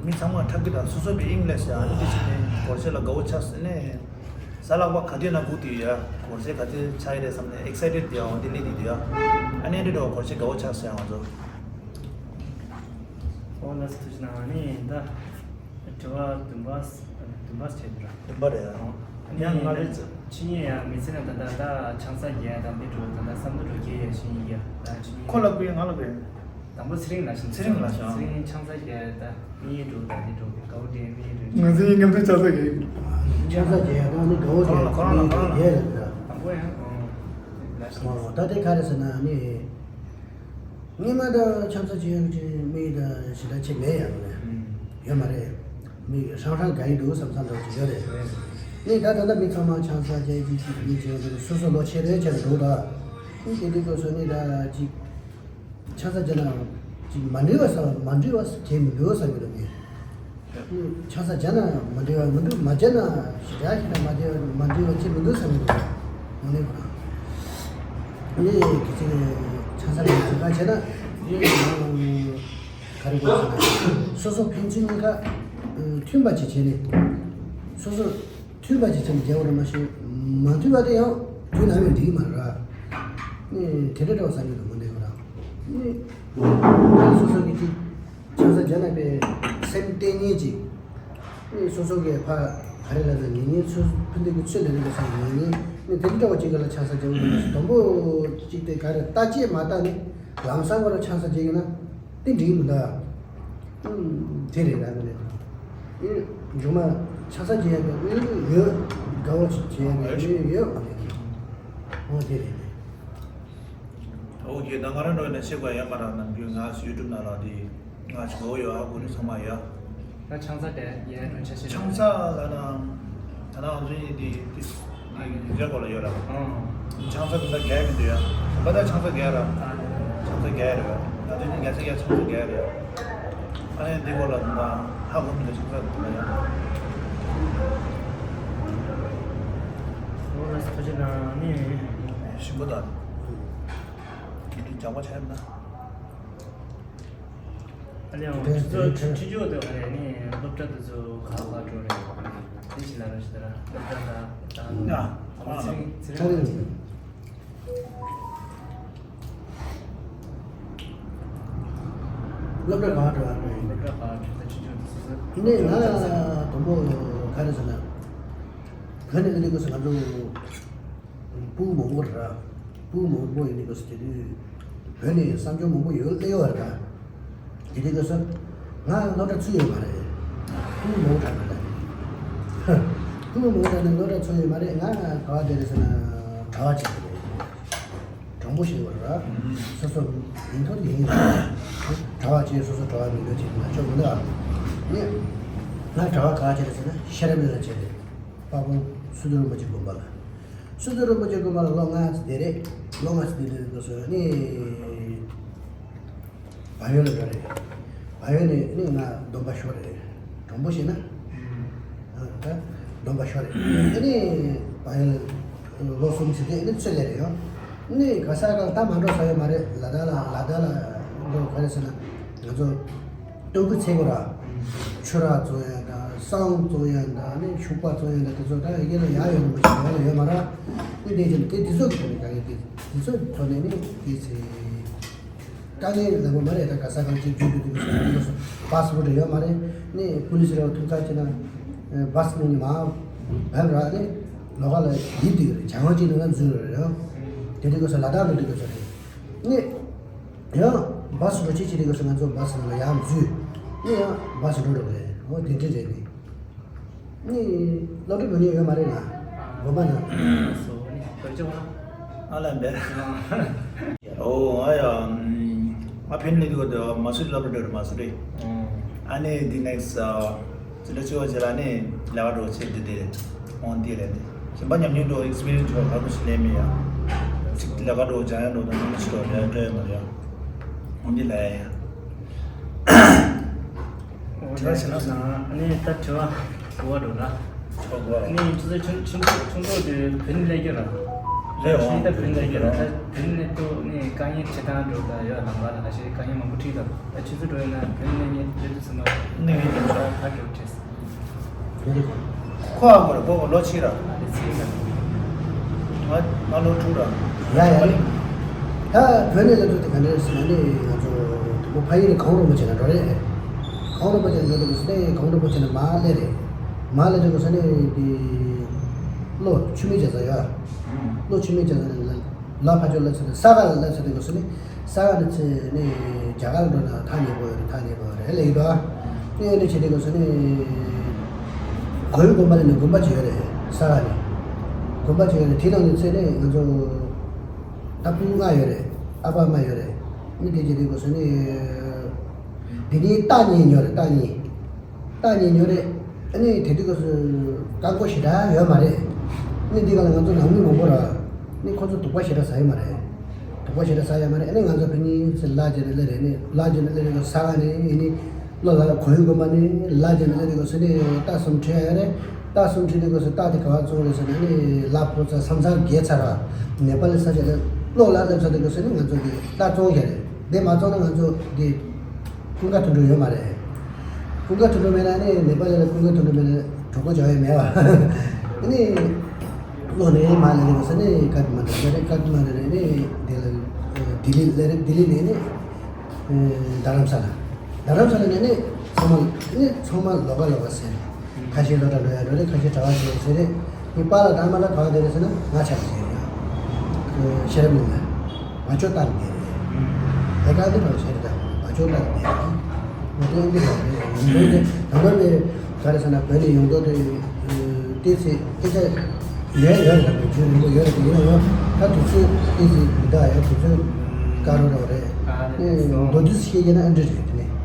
མི་ཚང་མ་འཁྲབ་ཀྱི་དང་སོ་སོ་བའི་ཨིང་ལེ་ཤི་ཨ་ནི་དེ་བྱས་ནས་སྒོར་གཞས་ལ་དགའ་བོ་ཆགས་ཟེར་ནས། གཟའ་ལྷག་པ་ག་དུས་ན་སྒུག་དུས་ཡ། སྒོར་གཞས་ག་དུས་ཆགས་ཡི་རེད་བསམ་ནས་ཨེག་སའི་ཊེཌ་དེ་ཡང་འདི་སླེབས་དུས་དེ་ཡ། ཨ་ནི་འདི་འདྲ་བ་སྒོར་གཞས་དགའ་བོ་ཆགས་ཟེར་ང་ཚོ། ཨོ་ལགས་སོ་ཐུགས་རྗེ་གནང་། ཨ་ནི་ད་དྲི་བ་བདུན་པ་བདུན་པ་བྱས་འདུག་ར། བདུན་པ་རེད་ཨ། ཨ་ནི་ཡང་ང་རེད། ཕྱི་ཉིན་ཡང་མི་ཚེ་ན་ད་ལྟ་ད་ཆང་ས་རྒྱག་དང་འདི་འགྲོ་ད་ལྟ་བསམ་བློ་འགྲོ་གི་ཡ་ཕྱི་ཉིན་ཡ་ད་ཕྱི་ཉིན་ཁོ་ལ་བུ་ཡ་ང་ལ་བུ་ཡ། དང་པོ་ཚེ་རིང་ལགས་ཤིང་། ཚེ་རིང་ལགས་ཤིང་། ཚེ་རིང་ཆང་ས་རྒྱག་ད་མི་ཡི་འགྲོ་ད་འདི་འགྲོ་གི་དགའ་བོ་དེ་མི་ཡི་འགྲོ། ང་ཚོའི་མཉམ་དུ་ཆང་ས་རྒྱག་ཡོད། ཆང་ས་རྒྱག་ཡ་ད་ནི་དགའ་བོ་དེ་ཁོ་རང་ལ་མི་ཡི་ཁོ་རང་ལ་རྒྱག་ཡོད་ད། དང་པོ་ཡང་ལགས་ཤིང་། ད་དེ་ག་རེ་ཟེར་ན་ནི། སྔོན་མ་ད་ཆང་ས་རྒྱག་ཡ་གི་མི་ཡི་ད་ཞེ་དྲག་ཆེ་མེད་ཡ་ནི། ཡོད་མ་རེད། མི་ཧྲང་ཧྲང་དགའ་ཡི་འདུག་བསམ་བསམ་འདྲ་ཅིག་ཡོད་རེད། ནི་ད་ད་ལྟ་མི་ཚང་མ་ཆང་ས་རྒྱག་ཡི་ཅིག་ཅིག་མི་བྱེད་ཡ་འདུག་སོ་སོ་ལོ་ཆེ་རེ་ཆེ་རེ་འདུག་ད། ནི་དེ་དུས་སྐབས་སུ་ནི་ད་ཅིག་ཆང་ས་རྒྱག་ན་ཅིག་མ་འགྲིག་པ་ས་མ་འགྲིག་པ་ཁྱད་མི་འདུག་བསམ་གྱི་འདུག་ངས། ཆང་ས་རྒྱག་ན་མ་འགྲིག་པ་མི་འདུག་མ་རྒྱག་ན་ཞེ་དྲག་ཞེ་དྲག་མ་འགྲིག་མ་འགྲིག་པ་ཁྱད་མི་འདུག་བསམ་གྱི་འདུག་ངོ་ནས་ཁོ་རང་། ངས་གི་ཅིག་ཆང་ས་རྒྱག་ག་བྱས་ན་ངས་ག་རེ་དགོས་ཟེར་ན་སོ་སོ་ཕན་ཚུན་གཉིས་ཀ་མཐུན་པ་ཅིག་བྱས་ནས་སོ་སོ། མཐུན་པ་ཅིག་བྱས་ནས་རྒྱག་པ་རེད་མ་གཞི། མ་མཐུན་པ་དེ་ཡང་དུས་ནམ་ཡང་འགྲིག་གི་མ་རེད་ར། ནི་དེ་འདྲ་འདྲ་བ་བསམ་གྱི་འདུག་མི་འདུག་ར། ནི་སོ་སོ་གི་ཅིག་ཆང་ས་རྒྱག་ན་པའི་སེམས་གཏིང་ནས་ཅིག་ནི་སོ་སོ་གི་ཕ་ག་རེ་ལབ་ན་ངེས་ངེས་ཚུལ་ཕུན་སྟེགས་ཀྱི་ཚུལ་ལ་ནི་སོ་ངེས་ངེས་ནི་དེ་འདྲ་འདྲ་བ་ཅིག་ག་ལ་ཆང་ས་རྒྱག་པ་རེད་མ་གཞི། དང་པོ་ཅིག་དེ་ག་རེ་བརྟག་དཔྱད་མ་བཏང་ནི་ལམ་སང་ག་ལ་ཆང་ས་རྒྱག་ཡོད་ན། དེ་འགྲིག་མི་འདུག་ཨུམ། དེ་རེད་ར་ག་ནས། ཨེ། མཇུག་མ་ཆང་ས་རྒྱག་ཡ་གི་ཡོད། དགའ་བོ་ཞིག་བྱེད་ཡ་གི་ཡོད་ཡོད་མ་རེད། ཨོ་དེ་རེད། ཨོ་ཁེ། ད་ང་རང་འགྲོ་ཡིན་ན་ཤེས་དགོས་ཡ་མ་ར། ནམ་རྒྱུན་ང་ཡུ་ཊུབ་ནང་ལ་དེ་ང་ཞིག་གོ་ཡོད་ཨ་ཁུ་ནི་ཚང་མ་ཡོད། ད་ཆང་ས་དེ་ཡས་གྲོན་ཆ་ཤེས། ཆང་ས་ལ་ན་ད་ནང་ང་ཚོ་ཡིན་དེ་དེ་ཡིན་འཇོག་གོ་ལ་ཡོད་ར། ཆང་ས་དེ་འདྲ་རྒྱག་མི་འདུག་ཡ། བ་ད་ཆང་ས་རྒྱག་ར། ཆང་ས་རྒྱག་ར། ང་ཚོ་ཡིན་ངས་ཚེ་རྒྱག་ཆང་ས་རྒྱག་ར། ཨ་ནི་འདི་གོ་ལ་ད་ཧ་གོ་མི་འདུག་ཆང་ས་དེ་འདྲ་ཡ། ཨོ་ལགས་སོ་ཐུགས་རྗེ་གནང་། ནི་ཞིམ་པོ་དང་དེ་འདྲ་ལྗང་པ་ཆགས་ཡོད་ན། ཨ་ལེ་ཨང་། དེ་ཚོ་ཁྲིད་ཆོག་དེ་ག་རེ་ནི་སློབ་གྲྭ་དེ་ཚོ་ག་པར་འགྲོ་རེད། དེ་ཞིག་ལ་ར་ཞིག་ལ་སློབ་གྲྭ་ལ་ད་ང་ཚེ་རིང་ཚེ་རིང་། སློབ་གྲྭ་ག་པར་འགྲོ་ཡ་རེད། སློབ་གྲྭ་ག་པར་འགྲོ་ད་ཁྲིད་ཆོག་དེ་ཚོ་ནི་ང་དང་པོ་ག་རེ་ཟེར་ན། ག་ནས་ག་ནས་གོ་ཟེར་ང་ཚོ། ཕྲུ་གུ་མང་པོ་རེད་ར། ཕྲུ་གུ་མང་པོ་ཡིན་ནི་ག་ཟེར་དུས། བོད་ནས་བསམ་སྦྱོར་མང་པོ་ཡོད་སླེབས་ཡོད་རེད་ད། དེ་དུས་སྐབས་སུ་ང་སློབ་གྲྭ་ཚུད་ཡོད་མ་རེད། ཁུངས་མང་དྲགས་ན་ད། ཁུངས་མང་དྲགས་ནས་སློབ་གྲྭ་ཚུད་ཡོད་མ་རེད། ང་ག་བ་དེ་རེད་ཟེར་ན་གྲྭ་བ་ཅིག་རེད། དྲང་པོ་ཞིག་བར་ར། སོ་སོ་མིང་ཐོ་དེ་ཡིན་ར། གྲྭ་བ་ཅིག་སོ་སོ་གྲྭ་བ་མིང་ཐོ་ཅིག་ན་ཆོག་མི་འདུག་ཨ། ནི། ང་གྲྭ་བ་ག་བ་ཅིག་རེད་ཟེར་ན་ཤེས་རབ་གླིང་ལ་ཅིག་རེད། དཔའ་བོ་སུ་ཏུ་རིན་པོ་ཆེ་དགོན་པ་ལ། སུ་ཏུ་རིན་པོ་ཆེ་དགོན་པ་ལ་ལོ་ལྔ་ཙམ་བསྡད་རེད། ལོ་ལྔ་ཙམ་བསྡད་དུས་སྐབས་སུ་ནི། བལ་ཡུལ་ལ་འགྲོ་རེད། བལ་ཡུལ་ནས་ནི་ང་སྡོམ་པ་ཤོར་རེད། དྲང་པོ་བཤད་ན། ཨ་ད་སྡོམ་པ་ཤོར་རེད། དེ་ནས་བལ་ཡུལ་ལོ་གསུམ་ཙམ་དེ་ནི་ཚུར་སླེབས་རེད་ཡང་། ནི་ག་ས་ག་ལ་ད་མ་འགྲོ་ས་ཡོད་མ་རེད། ལ་དྭགས་ལ་ལ་དྭགས་ལ་འགྲོ་ག་རེ་ཟེར་ན་ང་ཚོ། སྟོན་ཁུ་ཚེ་གོ་ར། ཆུ་རགས་བཙོང་ཡ་དང་ས་འོག་བཙོང་ཡ་དང་ནི་ཤུག་པ་བཙོང་ཡ་དང་དེ་ཚོ་ད་ཡི་གེ་ལ་ཡག་ཡོད་མ་ཞིག་ཡོད་ལ་ཡོད་མ་ར། ནི་དེ་བཞིན་དེ་དེ་ཚོ་གི་ཐོག་ནས་ག་གེ་དེ་དེ་ཚོ་གི་ཐོག་ནས་ནི་དེ་ཚེ། དཀའ་ངལ་ལ་གོ་མ་རེད། ད་ག་ས་གང་ཅིག་རྒྱུ་དུ་དུ་སོ་སོ་པ་སི་པོར་ཊི་ཡོད་མ་རེད། ནི་པུ་ལི་སི་ར་ཐུག་ཚ་ཅི་ན་བ་སི་ནི་ནི་མ་བབ་ར་ནི་ལོ་ག་ལ་ཡིབ་དེ་གི་རེད། བྱང་ཆི་ནི་ན་འཛུལ་ར་རེད། དེ་དུས་སྐབས་སུ་ལ་དྭགས་འགྲོ་དུས་སྐབས་སུ་རེད། ནི། ཡང་བ་སི་འགྲོ་ཆེད་ཆེད་དེ་སྐབས་སུ་ང་ཚོ་བ་སི་ནང་ལ་ཡར་འཛུལ། ནི་ཡང་བ་སི་འགྲོ་འགྲོ་གི་རེད། འོ་དེ་འདྲ་རེད་ནི། ནི་སློབ་གྲྭ་འགྲོ་མྱོང་ཡོད་མ་རེད་ང་། དགོན་པ་ནང་། སོ་ནི་བོད་ལྗོངས་ཨ་ལ་འབད། ཨོ་ང་ཡ། ང་ཕན་ནི་དུ་དུ་མ་སུ་སློབ་གྲྭ་འགྲོ་མ་སུ་རེད། ཨ་ནི་འདི་ནེག་སི་ཨ། ཙི་ལ་ཅི་བ་ཅི་ལ་ནི་ལས་ཀ་འགྲོ་ཆེད་དུ་དེ་འོང་དེ་རེད། གཞན་པ་ཉམས་མྱོང་འགྲོ་ཨེག་སི་པི་རི་ཡན་སི་འགྲོ་ག་རེ་ཞིག་ལས་མེད་ཡ། ཅིག་ལས་ཀ་འགྲོ་སྦྱང་ཡ་འགྲོ་དང་མི་ཞིག་འགྲོ་ལས་འགྲོ་ཡ་མ་རེད་ཡ། འོང་དེ་ལ་ཡ་ཡ། དྲི་བ་ཞིག་ན་ནི་ད་དྲི་བ་གོ་བ་འགྲོ་ན། ཨ་ནི་ཁྱེད་ཚོ་ཆུང་ཆུང་ཆུང་ཆུང་དུས་བོད་ནས་སླེབས་རྒྱུ་ར། རེད་འོང་། ད་བོད་ནས་སླེབས་རྒྱུ་ར། ད་བོད་ནས་ཏུ་ནི་དཀའ་ངལ་འཕྲད་སྟངས་འགྲོ་ད་ཡོད་ལམ་བར་ལ་ཁ་ཤས་དཀའ་ངལ་མང་པོ་འཕྲད་ད། ད་ཁྱེད་ཚོ་འགྲོ་ཡོད་ན་བོད་ནས་སླེབས་དུས་ཚང་མ་ནི་ངའི་དྲི་བ་ག་འགྲོ་དྲིས། ཁོ་ཨ་མོ་རེ་པོ་པོ་ལོ་ཆིག་ར། ཨ་དེ་ཚིག་ར། ང་ང་ལོ་དྲུག་ར། ཡ་ཡ་ལེ། ད་བོད་ནས་སླེབས་དུས་དེ་ག་འདྲ་རེད་ཟེར་ན་ནི་ང་ཚོ་དུ་མོ་ཕ་ཡུལ་གངས་རིན་པོ་ཆེ་ལ་འགྲོ་རེད། གངས་རིན་པོ་ཆེ་ལ་འགྲོ་དུས་ནས་གངས་རིན་པོ་ཆེ་ནས་མར་སླེབས་རེད། མར་སླེབས་དུས་སྐབས་སུ་ནི་དེ་གློ་ཆུ་མིག་བྱས་ས་ཡོད། གློ་ཆུ་མིག་བྱས་ས་ནས་ལ་ཕ་ཇོ་སླེབས་ས་དེ་ས་ག་ལ་སླེབས་ས་དེ་སྐབས་སུ་ནི། ས་ག་ནས་ཚེ་ནི་རྒྱ་གར་འགྲོ་ན་ཐག་ཉེ་པོ་ཡོད་རེད། ཐག་ཉེ་པོ་ཡོད་རེད་ལེ་ཡིན་པ། ནི་ཨ་ནི་བྱེད་དུས་སྐབས་སུ་ནི་གོ་ཡུལ་དགོན་པ་ལ་ནི་དགོན་པ་ཅིག་ཡོད་རེད། ས་ག་ནས་དགོན་པ་ཅིག་ཡོད་རེད། དེ་ནང་ནས་ཚེ་ནི་ང་ཚོ་ད་སྤུན་ལྔ་ཡོད་རེད། ཨ་ཕ་མ་ཡོད་རེད། ནི་དེ་བྱེད་དུས་སྐབས་སུ་ནི་དེ་ནི་རྟ་གཉིས་ཉོ་རེད། རྟ་གཉིས། རྟ་གཉིས་ཉོས་རེད། ཨ་ནི་དེ་དུས་སྐབས་སུ་རྐང་འཁོར་ཞེ་དྲག་ཡོད་མ་རེད། ནི་འདི་ག་ལ་ང་ཚོ་ནང་མི་མང་པོ་ར། ནི་ཁོ་ཚོ་དུག་པ་ཞེ་དྲག་ཟ་ཡོད་མ་རེད། དུག་པ་ཞེ་དྲག་ཟ་ཡོད་མ་རེད། ཨ་ནི་ང་ཚོ་ཕ་གཉིས་ཚེ་ལ་རྒྱ་ནས་སླེབས་རེད། ནི་ལ་རྒྱ་ནས་སླེབས་རེད། ས་ག་ནས་ཨ་ནི་ལོ་ལ་གོ་ཡུལ་དགོན་པ་ནས་ལ་རྒྱ་ནས་སླེབས་རེད། སྐབས་སུ་ནི་རྟ་གསུམ་ཁྲིད་ཡོད་རེད། རྟ་གསུམ་ཁྲིད་དུས་སྐབས་སུ་རྟ་དེ་ག་བ་བཙོང་རེད་ཟེར་ན་ནི་ལ་ཕོ་ཚ་ས་མཚམས་བརྒལ་ཚར་ར། ནེ་པ་ལི་ས་ཆ་ལ་ལོ་ལ་སླེབས་ཚར་དུས་སྐབས་སུ་ནི་ང་ཚོ་གི་རྟ་བཙོང་བཞག་རེད། དེ་མ་བཙོང་ན་ང་ཚོ་གི་ཀུན་དགའ་དོན་གྲུབ་ཡོད་མ་རེད། ཀུན་དགའ་དོན་གྲུབ་མེད་ན་ནི་ནེ་པ་ལི་ལ་ཀུན་དགའ་དོན་གྲུབ་མེད་ན་གྲོགས་པོ་བྱ་ཡ་མེད་བ། ནི་ལོ་ནས་མ་ལེ་རེ་གོ་ས་ནི་ཀ་ཏི་མན་ཌུ་ལེ་རེ། ཀ་ཏི་མན་ཌུ་ལེ་ནི་དེ་ལ་ལྡི་ལི་སླེབས་རེད། ལྡི་ལི་ནས་ནི་རྡ་རམ་ས་ལ། རྡ་རམ་ས་ལ་ནས་ནི་ཚང་མ་ནི་ཚང་མ་ལོགས་ཀ་ལོགས་ཀ་ཟེར། ཁ་ཤས་སློབ་གྲྭ་འགྲོ་ཡ་འགྲོ་རེད། ཁ་ཤས་གྲྭ་པ་བྱེད་ཡ་བྱེད་རེད། ངའི་པཱ་ལགས་དང་མ་ལགས་ག་བ་བསྡད་རེད་ཟེར་ན་ང་ཆ་ལ་བསྡད་རེད། ཤེས་རབ་གླིང་ལ་བ་ཅོ་ལྟར་བསྡད་རེད། དེ་ག་འདི་ལ་བྱེད་རེད། ད་བ་ཅོ་ལྟར་བསྡད་རེད། ང་དེ་འདི་ལ་རེད། ཡིན་འདུག་དེ་ད་ལོ་ནས་ག་རེ་ཟེར་ན་བོད་ནས་ཡོང་མདོག་དེ་ཏོག་ཙམ་སྐད་ཆ་ཡོད་ཡོད་རེད། ད་བོད་ཆོས་རིང་པོ་ཡོད་རེད། དེ་ཡིན་ན་ཡང་ད་དུས་ཚོད་ཏོག་ཙམ་མི་འདུག་ཡ། དུས་ཚོད་དཀའ་རོགས་རོགས་རེད། མདོར་བསྡུས་བཤད་རྒྱུ་ན་ཨ་འདྲ་རེད། དེ་ནས།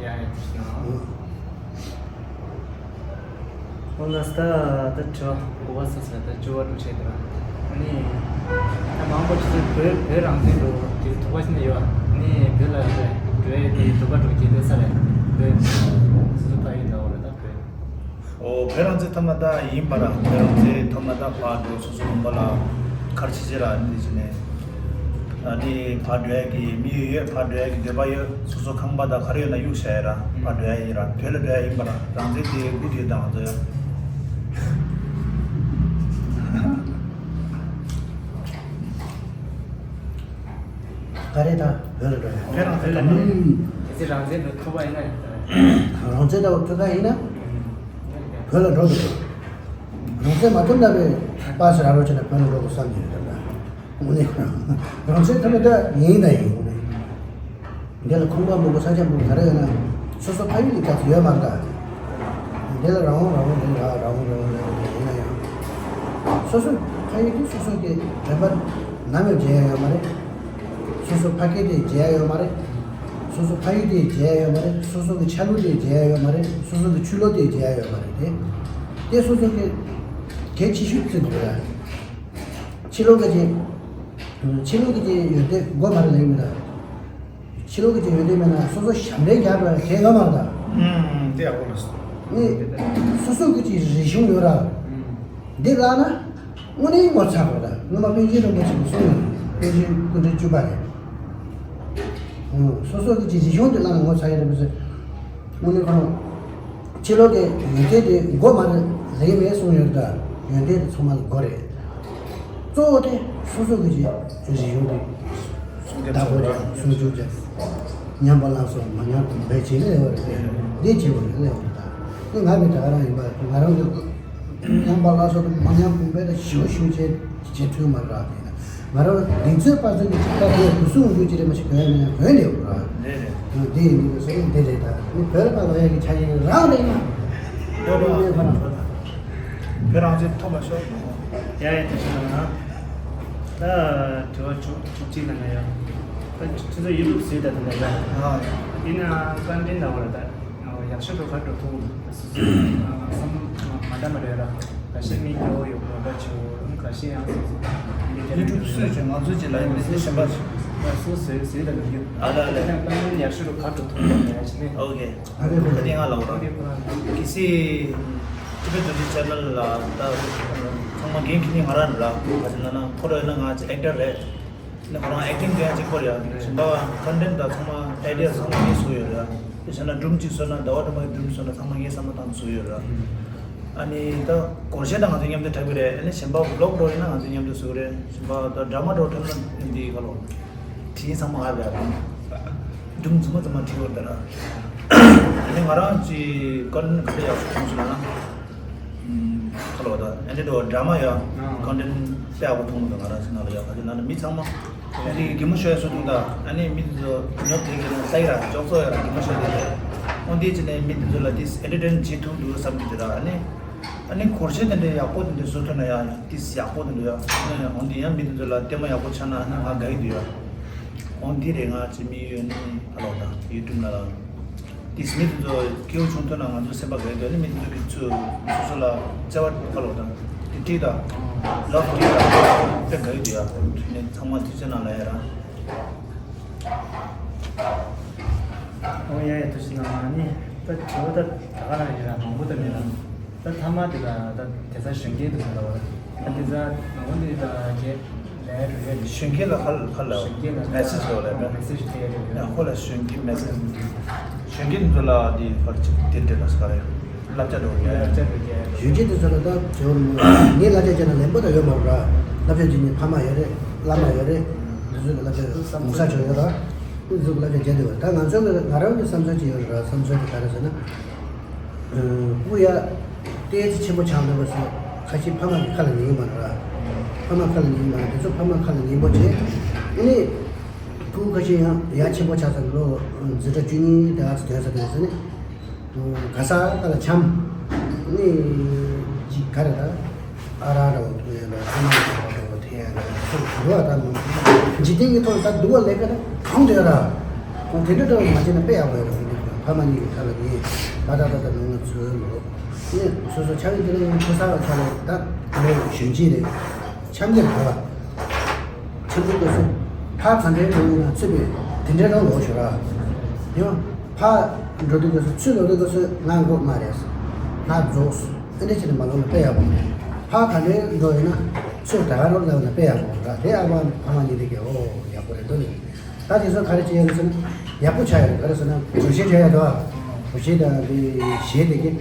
ཨོ་ལ་སྟ་ད་དྲི་བ་དགུ་པ་སོ་སོ་ད་བཅུ་པ་འགྲོ་བྱས་དང་ནི་ད་མང་པོ་ཅིག་བོད་བོད་རང་བཙན་འགྲོ་དེ་ཐུག་པ་ཞིག་ཡོད་ནི་བོད་ལ་འགྲོ་ཡས་དེ་དུག་པ་འགྲོ་རྒྱུ་དེ་ས་རེད། བོད་སོ་སོ་ཕ་ཡུལ་འདྲ་བོ་རེད། ད་བོད་ཨོ་བོད་རང་བཙན་ཐོབ་ན་ད་ཡིན་པ་ར། བོད་རང་བཙན་ཐོབ་ན་ད་ཕར་འགྲོ་སོ་སོ་ལུང་པ་ལ་གར་ཆི་ཆི་ར་འདི་ཆི་ནས། ཨ་ནི་ཕར་འགྲོ་ཡ་གི་དམིགས་ཡུལ་ཡོད། ཕར་འགྲོ་ཡ་གི་འདོད་པ་ཡོད། སོ་སོ་ཁང་པ་དང་ག་རེ་ཡོད་ན་གཡུག་བཞག་ཡ་ར། ཕར་འགྲོ་ཡ་ཡིན་ར། བོད་ལ་འགྲོ་ཡ་ཡིན་པ་ར། རང་བཙན་དེ་དགུ་དེ་དང་ང་ཚོ་ཡ། ག་རེ་ད་བོད་ལ་འགྲོ་ཡ། བོད་རང་བཙན་ལ་ཨུམ། དེ་ཚེ་རང་བཙན་འགྲོ་ཐུབ་པ་ཡིན་ན་ཡིན་ད། རང་བཙན་འགྲོ་ཐུབ་པ་ཡིན་ན་བོད་ལ་འགྲོ་དགོས། རང་བཙན་མ་ཐོབ་ན་བས་པ་སེ་ར་རོ་ཆེ་ན་བོད་ལ་འགྲོ་དགོས་བསམ་གྱི་རེད་ད། དངོས་གནས་རང་བཙན་ཐོབ་ན་ད་ཡིན་ད་ཡིན། དངོས་གནས་ འདི་ལ་ཁང་པ་མང་པོ་ས་ཆ་མང་པོ་ག་རེ་ཡོད་ན་སོ་སོ་ཕ་ཡུལ་གྱི་སྐབས་སུ་ཡོད་མ་རེད་ད། འདི་ལ་རང་དབང་རང་དབང་རེད་ལ་རང་དབང་རང་དབང་རེད་ཡིན་ན་ཡང་། སོ་སོ་ཕ་ཡུལ་དེ་སོ་སོ་གི་རེ་བ་ནམ་ཡང་བརྗེད་ཡ་ཡོད་མ་རེད། སོ་སོ་ཕ་སྐད་དེ་བརྗེད་ཡ་ཡོད་མ་རེད། སོ་སོ་ཕ་ཡུལ་དེ་བརྗེད་ཡ་ཡོད་མ་རེད། སོ་སོ་གི་ཆ་ལུགས་དེ་བརྗེད་ཡ་ཡོད་མ་རེད། སོ་སོ་གི་ཆོས་ལུགས་དེ་བརྗེད་ཡ་ཡོད་མ་རེད་དེ། དེ་སོ་སོ་གི་གལ་ཆེ་ཤོས་བརྩི་དགོས་ར། ཕྱི་ལོགས་ཀྱི་ཕྱི་ལོགས་ཀྱི་ཡོན་ཏན་དགོས་མ་རེད་ལབ་ཡོད་མེད་ད། ཕྱི་ལོགས་ཀྱི་ཡོན་ཏན་མེད་ན་སོ་སོ་ཞབས་འདྲེན་རྒྱག་པ་དེ་ཡོད་མ་རེད་ད། ཨུམ་དེ་ཡག་པོ་ལ་སོ། ནི་སོ་སོ་གི་ཅིག་རིག་གཞུང་ཡོད་ར། འདི་བརླག་ན་དངོས་གནས་ངོ་ཚ་དགོས་ར། སྔོན་མ་པཎ་ཆེན་རིན་པོ་ཆེ་གིས་གསུངས་ཡོད། པཎ་ཆེན་སྐུ་ཕྲེང་བཅུ་པ་རེད། སོ་སོ་གི་ཅིག་རིག་གཞུང་དེ་བརླག་ན་ངོ་ཚ་ཡོད་རེད་པས། དངོས་གནས་ཁོ་རང་ཕྱི་ལོགས་ཀྱི་ཡོན་ཏན་དེ་དགོས་མ་རེད་ལབ་ཀྱི་མེད་གསུངས་ཡོད་རེད་ད། ཡོན་ཏན་དེ་ཚང་མ་ལ་དགོས་རེད། གཙོ་བོ་དེ་སོ་སོ་གི་ཅིག་རིག་གཞུང་དེ་བདག་པོ་བྱས་སྲུང་སྐྱོབ་བྱས། ཉམས་པ་སླར་གསོ་མ་ཉམས་གོང་འཕེལ་བྱེད་ལས་ཡོད་རེད། འདི་བྱེད་དགོས་རེད་ལས་ཡོད་རེད་ད། དེ་ང་བས་ད་ག་རང་ཡིན་པ་ང་རང་གི་ཉམས་པ་སླར་གསོ་དང་མ་ཉམས་གོང་འཕེལ་དང་ཞུ་ཞུ་བྱེད་བྱེད་ཐུབ་མ་རེད་དེ། ང་རང་གདེང་ཚོད་པར་ཚོད་ཀྱི་ཆ་ལ་དེ་གུ་སུ་འུ་ཅི་རེད་མ་ཞིག་གོན་ཡ་མེད་ན་གོན་ལེ་འུ་ར། རེད་རེད། འདི་ཡིན་འདི་གི་སོ་ཡིན་འདི་རེད་ད། ནི་བོད་ལ་ཕར་ལོག་ཡ་གི་ཆ་ཡིན་རང་རེད་ཡིན་ན། འདི་རེད་ཡིན་ཁོ་རང་། བོད་རང་བཙན་ཐོབ་མ་ཤོག་ཡ་ཡ་དེ་ཤི་ན། ད་དྲི་བ་བཅུ་བཅུ་གཅིག་ལ་ང་ཡ། ད་ཁྱོད་ཚོ་ཡུ་ཊུབ་ཟེར་ད་དེ་ལ་ཡ། ཡིན་ན་བཀའ་དྲིན་ད་བར་ད། ཡག་ཤོས་འགྲོ་ཁ་འགྲོ་ཐུབ། བསམ་མ་འདྲ་མ་རེད་ར། ཁ་ཤས་མི་སྐྱོ་བོ་ཡོད་པ་འདྲ་ཆེ་བོ་ཁ་ཤས་ཡང་སོ་སོ་ཡུ་ཊུབ་སུས་བྱས། ང་ཚོས་བྱས་ལ་ཡིན་མི་ཚེ་གཞན་པ་ཞིག་སོ་སོ་ཟེར་ཟེར་ད་མི་རྒྱུ། ཨ་ལ་ལ། ད་ནི་ཡག་ཤོས་འགྲོ་ཁ་འགྲོ་ཐུབ་པ་རེད་ཡ་ཆེ་ནི། ཨོ་ཁེ། ཨ་ཁེ་ཁེ། ཁ་དེ་ང་ལ་འོ་ར། ཁེ་སི། ཊི་བེཊ་རྡོ་རྗེ་ཆེ་ནལ་ལ་ད་ཚང་མ་འགན་འཁྱེར་མཁན་ང་རང་རེད་ལ། ཁ་ཅིག་ན་ན་ཁོ་ར་ཡོད་ན་ང་ཅིག་ཨེག་ཊར་རེད། ནི་ཁོ་རང་ཨེག་ཊིང་མཁན་གཅིག་པོ་རེད། གཞན་པ་ཀོན་ཊེན་ཊི་དང་ཚང་མ་ཨའི་ཌི་ཡ་ཚང་མ་ངས་བཟོས་ཡོད་རེད། དེ་བྱས་ན་སྒྲུང་གཅིག་བཟོས་ན་ཟླ་བ་སྒྲོལ་མ་གི་སྒྲུང་བཟོས་ན་ཚང་མ་ངས་བསམ་བློ་བཏང་བཟོས་ཡོད་རེད། ཨ་ནི་ད་སྒོར་གཞས་དང་ང་ཚོ་མཉམ་དུ་འཁྲབ་ཀྱི་རེད། ཨ་ནི་གཞན་པ་བི་ལོག་འགྲོ་ཡིན་ན་ང་ཚོ་མཉམ་དུ་བཟོ་གི་རེད། གཞན་པ་ད་ཌ་ར་མ་འགྲོ་འཁྲབ་ན་འདི་ག་ལོ་བྲིས་ཚང་མ་ཧ་རེད། སྒྲུང་རྫུན་མ་རྫུན་མ་བྲིས་ཡོད་རེད་ད་ར། ཨ་ནི་ང་རང་ཅིག་ཀོན་ཊེན་ཊི་ག་རེ་ཡག་ཤོས་མཐོང་སོང་ལབ་ན། ཁ་ལོ་ད་ཨ་ནི་དོ་ཌ་ར་མ་ཡ་ཀོན་ཊེན་ཊི་དཔེ་ཡག་པོ་མཐོང་གི་འདུག་ང་རང་ཚོ་ནང་ལ་ཡ། ག་ཅིག་ན་ནི་མི་ཚང་མ་ཨ་ནི་གད་མོ་ཤོར་ཡ་སོ་ཐུང་ད། ཨ་ནི་མི་དེ་ཚོ་ཉོབ་དེ་གི་ལ་ལྟ་ཡི་ར་ཅོག་ཙོ་ཡ་ར་གད་མོ་ཤོར་དེ་རེད། འོན་ཏེ་ཅི་ནས་མི་དེ་ཚོ་ལ་ཏིས་ཨེན་ཊར་ཊེན་བྱེད་ཐུབ་འདུག་བསམ་གི་འདུག་ར། ཨ་ནི་ཨ་ནི་སྒོར་གཞས་དེ་འདྲའི་ཡག་པོ་དེ་འདྲ་བཟོ་ཐུབ་ན་ཡ་ཏིས་ཡག་པོ་དེ་འདྲ་ཡ། ཨ་ནི་འོན་ཏེ་ཡང་མི་དེ་ཚོ་ལ་ལྟད་མོ་ཡག་པོ་ཆགས་ན་ཨ་ནི་ང་དགའ་གི་འདུག་ཡ། འོན་ཏེ་རེད་ང་ཅི་མི་ཡོད་ནི་ཨ་ལོ་ད་ཡུ་ཊུབ་ན་ར། དེ་མི་དེ་ཚོ་སྐྱེ་བོ་བྱུང་ཐུབ་ན་ང་ཚོ་སེམས་པ་དགའ་གི་འདུག་ཨ་ནི་མི་དེ་ཚོ་གི་ཚུ་སོ་སོ་ལ་བརྩེ་བ་ཁ་ལོ་དང་དེ་ཏི་དང་ལབ་ཏི་དང་དཔེ་དགའ་གི་འདུག་ཡ། ཨ་ནི་ཚང་མ་ཐུགས་རྗེ་གནང་ལ་ཡ་ར། ཨོ་ཡ་ཡ་ཐུགས་རྗེ་གནང་། ཨ་ནི་ད་དྲི་བ་ད་ད་ག་རང་ཡིན་ར་མང་པོ་ད་མེད་ར། ད་ཐ་མ་དེ་ལ་ད་དེ་ཚ་གཞོན་སྐྱེས་དེ་ཚོ་ལ་བ་ད་དེ་ཚ་མང་པོ་འདི་ད་གེ་ལས་རུ་ཡ་གཞོན་སྐྱེས་ལ་ཧ་ལ་ཧ་ལ་གཞོན་སྐྱེས་ལ་མེ་སེ་ཇི་ལ་བ་ལ་མེ་སེ་ཇི་སྟེར་ཡ་རེད། ཡང་ཁོ་ལ་གཞོན་སྐྱེས་མེ་སེ་ཇི་འདི་གཞོན་སྐྱེས་འདི་ཚོ་ལ་འདི་ཧར་ཅིག་དེ་འདྲ་ལ་ས་རེད། བསླབ་བྱ་འགྲོ་རྒྱ་ཡ་རེད། གཞོན་སྐྱེས་འདི་ཚོ་ལ་ད་བྱེད་བར་མོ་ངས་བསླབ་བྱ་བྱས་ན་ལན་པོ་ད་ཡོད་མ་རེད་ར། བསླབ་བྱ་བྱེད་ཉིན་ཕ་མ་ཡོད་རེད། བླ་མ་ཡོད་རེད། འདི་ཚོ་གི་བསླབ་བྱ་མོ་ས་ཆོག་ཡོད་ར། འདི་ཚོ་གི་བསླབ་བྱ་བྱས་འདུག་ད་ང་ཚོ་གི་ང་རང་གི་བསམ་ཚུལ་ཅིག་ཡོད་རེད་ར། བསམ་ཚུལ་དེ་ག་རེ་ཟེར་ན། སྤུ་ཡ་ཏོག་ཙམ་ཆེན་པོ་ཆགས་འདུག་པ་སོགས་ཁ་ཤས་ཕ་མ་གི་ཁ་ལ་ཉན་གི་མ་རེད་ར། ཕ་མ་ཁ་ལ་ཉན་གི་མ་རེད། དེ་ཚོ་ཕ་མ་ཁ་ལ་ཉན་པོ་བྱས། ཨ་ནི་སྤུ་ཁ་ཤས་ཡང་ཡ་ཆེན་པོ་ཆགས་ཚར་ལོ་འཛིན་གྲྭ་བཅུ་གཉིས་དེ་ཨ་ཚོ་ཐོན་ས་དེ་ཟེར་ནས། ག་ས་ག་ལ་འཁྱམ། ནི་ཅིག་ག་རེ་ད། ཨ་ར་འདྲ་བོ་ཐུག་ཡ་འདྲ་ཨ་མ་འདྲ་བོ་འདྲ་བོ་ཐེ་ཡ་འདྲ་སུ་འདུག་ཨ་ད་མང་། འཇིག་རྟེན་གྱི་ཐོག་ད་སྡུག་པ་ལས་ཀ་ད་གང་དེ་ར། ཁོང་དེ་འདྲ་འདྲ་བོ་མ་བྱས་ན་དཔེ་ཡག་པོ་ཡོད་རེད། ཕ་མ་གཉིས་ཀྱི་ཁ་ལ་ཉན་ད་ད་ད་ད་ནང་ང་ཚོའི་ལོ། ནི་སོ་སོ་ཆ་བའི་དེ་རིང་ཁོ་ས་བ་ཆ་ལ་ད་ལོ་གཞོན་སྐྱེས་རེད། འཁྱམ་གྱི་རེད་བ། ཆེན་པོ་སྐབས་སུ་ཕ་ག་འདྲའི་འགྲོ་ཡིན་ན་ཚུད་པའི་དེ་འདྲའི་རང་ལོག་ཞུ་ར། ཡང་ཕ་འགྲོ་དུས་སྐབས་སུ་ཚུད་ལོག་དུས་སྐབས་སུ་ང་མགོ་དམའ་རེད། ང་རྫོགས་སུ་ཨེ་འདྲ་བྱས་ནས་མ་ལོག་ན་དཔེ་ཡག་པོ་མེད། ཕ་ག་འདྲའི་འགྲོ་ཡིན་ན་ཚུད་ད་ག་རང་ལབ་ན་དཔེ་ཡག་པོ་ར། དེ་ཨ་ཕ་ཕ་མ་གཉིས་དེ་གས་ཨོ་ཡག་པོ་རེད་འདུག་ནི། ད་དེ་ཚོ་ག་རེ་བྱེད་ཡ་རེད་ཟེར་ན་ཡག་པོ་ཆགས་ཡ་རེད། ག་རེ་ཟེར་ན་བུ་གཞས་བྱ་ཡ་འདུག་ཨ། བུ་གཞས་དང་དེ་གཞས་དེ་གས།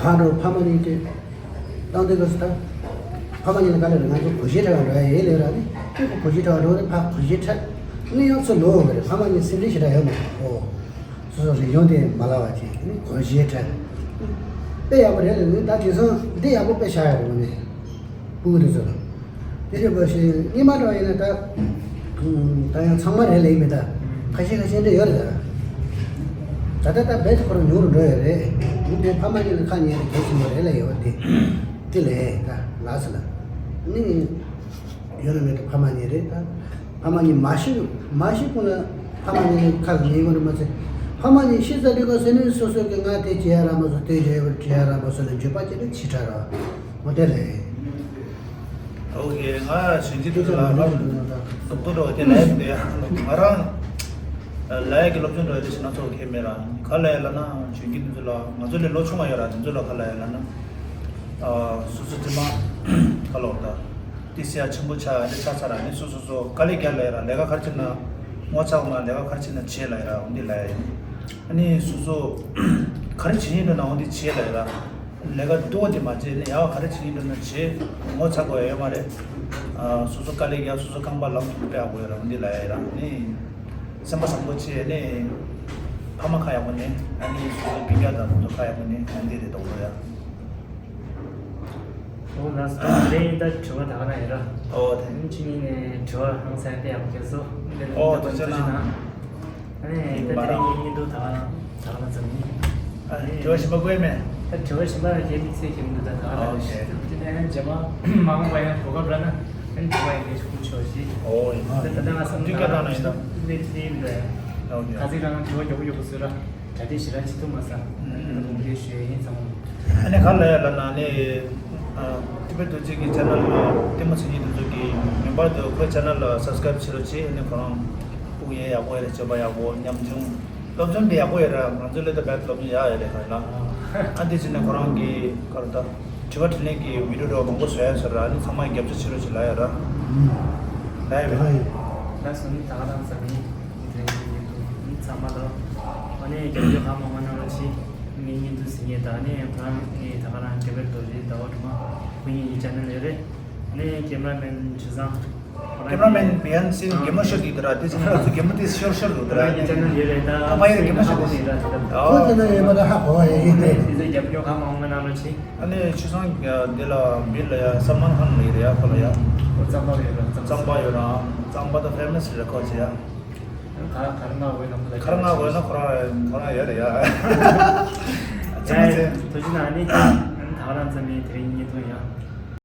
གང་འགྲོ་ཕ་མ་གཉིས་ཀྱིས་བཏང་དུས་སྐབས་སུ་ད། ཕ་མ་གཉིས་ལ་ག་ལེར་ང་ཚོ་གོས་ཆེན་འཁྲབ་འགྲོ་ཡ་ཡིན་ལབ་ར་ནི། ཁྱོད་ཀྱིས་གོས་ཆེན་འཁྲབ་འགྲོ་རེད། ཕ་གོས་ཆེན་འཁྲབ་ནི་ཡང་ཚུར་ལོག་འོང་གི་རེད། ཕ་མ་གཉིས་སེམས་ཁྲལ་ཞེ་དྲག་ཡོད་མ་རེད། ཨོ། སོ་སོ་རིག་གཞུང་དེ་མ་བརླག་པ་བྱས་ནི་གོས་ཆེན་འཁྲབ། དཔེ་ཡག་པོ་རེད་ལབ་ནི་ད་དེང་སང་འདི་ཡག་པོ་དཔེ་ཆགས་ཡ་རེད་མ་ནི། སྤུ་གུ་དེ་ཚོ་ལ། དེ་འདྲ་བ་ཞིག་སྔོན་མ་འདྲ་བ་ཡིན་ན་ད། ད་ཡང་ཚང་མ་རེད་ལབ་ཡིན་མེད་ད། ཁ་ཤས་ཁ་ཤས་འདྲ་ཡོད་རེད་ད། ད་ལྟ་ད་རྦད་དེ་ཁོ་རང་ཉུང་རུ་འགྲོ་ཡོད་རེད། མི་དེ་ཕ་མ་གཉིས་ལ་ཁ་ཉན་རེད། གལ་ཆེན་པོ་རེད་ལ་ཡོད་དེ། དེ་ལས་ད་ལགས་སོ་ལ། ནི། ཡོད་ན་མེད་དུ་ཕ་མ་གཉིས་རེད་ད། ཕ་མ་གཉིས་མ་ཤི་མ་ཤི་ཁོ་ན་ཕ་མ་གཉིས་ཁ་ལ་ཉན་དགོས་རེད་མ་ཚད། ཕ་མ་གཉིས་ཤི་ཚར་དུས་སྐབས་སུ་ནི་སོ་སོ་གི་ང་དེ་བྱེད་ཡ་རག་མ་སོང་། དེ་བྱེད་ཡ་བྱེད་ཡ་རག་མ་སོང་ལ་འགྱོད་པ་སྐྱེ་ནི་ཕྱི་དྲགས་ར། འོ་དེ་རེད། ཨོ་ཁེ། ང་གཞོན་སྐྱེས་དེ་ཚོ་ལ་ང་སྡུག་པོ་འགྲོ་དེ་ལབ་ཡ་མི་འདུག་ཡ། ང་རང་ལབ་ཡ་གི་སློབ་སྦྱོང་འགྲོ་ཡ་དེ་ཞེ་ན་ཚོ་ཁེ་མེད་ར། ག་ལབ་ཡ་ལབ་ན་གཞོན་སྐྱེས་དེ་ཚོ་ལ་ང་ཚོ་ལས་ལོ་ཆུང་བ་ཡོད་ར། དེ་ཚོ་ལ་ག་ལབ་ཡ་ལབ་ན། ཨ། སོ་སོ་དྲི་མ་ག་ལབ་ད། དེ་སེ་ཡ་ཆེན་པོ་ཆགས་ཡ་དེ་ཆགས་ཚར་ར། ནི་སོ་སོ་སོ་དཀའ་ལས་རྒྱག་ལབ་ཡ་ར། ལས་ཀ་ག་རེ་བྱེད་ན་ངོ་ཚ་དགོས་ན་ལས་ཀ་ག་རེ་བྱེད་ན་བྱེད་ལབ་ཡ་ར། འོ་འདི་ལབ་ཡ་ཡིན། ཨ་ནི་སོ་སོ་ག་རེ་བྱེད་སྙིང་འདོད་ན་འོ་འདི་བྱེད་ལབ་ཡ་ར། ལས་ཀ་སྡུག་པ་དེ་མ་བྱེད་ནས་ཡག་ག་རེ་བྱེད་ཀྱི་འདུག་ན་བྱེད། ངོ་ཚ་དགོས་ཡ་ཡོད་མ་རེད། ཨ། སོ་སོ་དཀའ་ལས་རྒྱག་སོ་སོ་རྐང་པ་ལངས་ཐུབ་པ་དཔེ་ཡག་པོ་ཡོད་རེད། འོ་འདི་ལབ་ཡ་ར། ནི་སེམས་པ་བཟང་པོ་བྱས་ནས་ཕ་མ་ཁ་ཡག་པོ་ནས། ཨ་ནི་སོ་སོ་སྤུན་ཀྱག་དང་སོ་སོ་ཁ་ཡག་པོ་ནས། འོ་འདི་རེད་དོ་ཡ། འོ་ལགས་སོ། དེ་ཡིན་ད་དྲི་བ་ད་ག་རང་ཡོད་ར། ཨོ་དེ། ཨ་ནི་ཁྱེད་གཉིས་ནས་དྲི་བ་ཧང་སང་དཔེ་ཡག་པོ་སྐྱེས་སོང་། འདི་ལ་ཨོ་ད་ཅི་ན། ཨ་ནི་ད་དེ་རིང་ངའི་བརྙན་ཐུང་ད་ག་རང་ད་ག་རང་ཙམ་ཡིན། ཨ། དྲི་བ་གཞན་པ་དགོས་མེད། ད་དྲི་བ་གཞན་པ་རང་གའི་དམིགས་བསལ་གྱི་མི་འདུག་ད་ག་རང་ཨོ་ཁེ། དེ་ནས་རྗེས་མ་མ་འོངས་པ་ཡང་གོ་སྐབས་རག་ན་ཨ་ནི་དྲི་བ་ཡང་ངས་ཞུ་ཆོག་ཞེས། ཨོ་ཡིན། ད་ད་ལྟ་ང་བསམ་འདུག་ད་ག་རང་ཡིན་ད། ལས་དེ་འདྲ་ཡང་ཨོ་ཡིན། ཁ་ཚིག་རང་དྲི་བ་མགྱོགས་པོ་མགྱོགས་པོ་བཟོས་ར། གྲ་སྒྲིག་ཞེ་དྲག་བྱེད་ཐུབ་མ་སོང་། ཨ་ནི་དགོངས་འགལ་ཞུ་ཡ་ཡིན་ཚང་མ། ཨ་ནི་ག་ལ་ཡ་ལ་ན་ནི། ཨ། ཏི་པེ་རྡོ་རྗེ་གི་ཆེ་ནལ་ལ་ལྟད་མོ་བྱེད་མཁན་དེ་ཚོ་གིས་ངེས་པར་དུ་ཁོའི་ཆེ་ནལ་ལ་སབ་སི་ཀ་རེབ་བྱེད་རོགས་བྱེད། ཨ་ནི་ཁོ་རང་སྤུ་གུ་ཡང་ཡག་པོ་ཡོད་རེད། སྤྱོད་པ་ཡག་པོ། ཉམ་ཆུང་། སློབ་སྦྱོང་དེ་ཡག་པོ་ཡོད་རེད། ང་ཚོ་སླེབས་ད་བར་སློབ་སྦྱོང་ཡག་ཡོད་རེད་ག་ལ། ཨ། དེ་བྱས་ནས་ཁོ་རང་གི་ག་རེ་ད། དྲི་བ་དྲིས་ལན་གྱི་བི་ཌིའོ་འདྲ་བོ་མང་པོ་བཟོ་ཡ་ཟེར་ར། ཨ་ནི་ཚང་མ་རྒྱབ་སྐྱོར་བྱེད་རོགས་བྱེད་ལབ་ཡ་ར། ལབ་ཡ་རེད། ལགས་སོ། ནི་ད་ག་རང་ཙམ་ཡིན། དེ་རིང་གི་བརྙན་ཐུང་ནི་ཚང་མ་ལ་ཨ་ནི་རྒྱབ་སྐྱོར་གང་མང་མང་གནང་རོགས་གྱིས། ངའི་བརྙན་ཐུང་གཟིགས་མཁན་དང་ནི་ཁོ་རང་ནི་ད་ག་རང་ཏི་པེ་རྡོ་རྗེ་ཟླ་བ་སྒྲོལ་མ་ཁོ་གཉིས་ཀྱི་ཆེ་ནལ་ཡོད་རེད། ཨ་ནི་ཀེམ་ར་མེན་ཆུ་བཟང་། ཀེམ་ར་མེན་བི་ཡན་སིན་གད་མོ་ཤོར་གྱི་འདུག་ར། དེ་ཚོ་ང་ཚོ་གད་མོ་དེ་ཤོར་ཤོར་འདུག་ར། ཁོ་གཉིས་ཀྱི་ཆེ་ནལ་ཡོད་རེད་ད། ཨ་མ་ཡོད་རེད། གད་མོ་ཤོར་འདུག་ར། ཁོ་ཆེ་ནལ་ཡོད་པ་ད་ཧ་གོ་བ་ཡོད་ཡིན་ཏེ། དེ་ཚོ་རྒྱབ་སྐྱོར་གང་མང་མང་གནང་རོགས་གྱིས། ཨ་ནི་ཆུ་བཟང་འདི་ལ་བིལ་ལ་ཡ་སལ་མན་ཁཱན་ལ་ཡོད་རེད་ཡ། ཁོ་ལ་ཡ། ཁོ་རྩམ་པ་ཡོད་ར། རྩམ་པ་ཡོད་ར། རྩམ་པ་ད་ཕེ་མ་སི་རེད་ཁོ་ཆེ་ཡ། ག་ག་རེ་མངགས་དགོས་ན་ཁོ་ལ་ག་རེ་མངགས་དགོས་ན་ཁོ་རང་ཁོ་རང་ཡོད་རེད་ཡ། ཨ་ནི་ཐུགས་རྗེ་གནང་། ཨ་ནི་ད་ག་རང་ཙམ་ཡིན། དེ་རིང་བརྙན་ཐུང་ཡང་།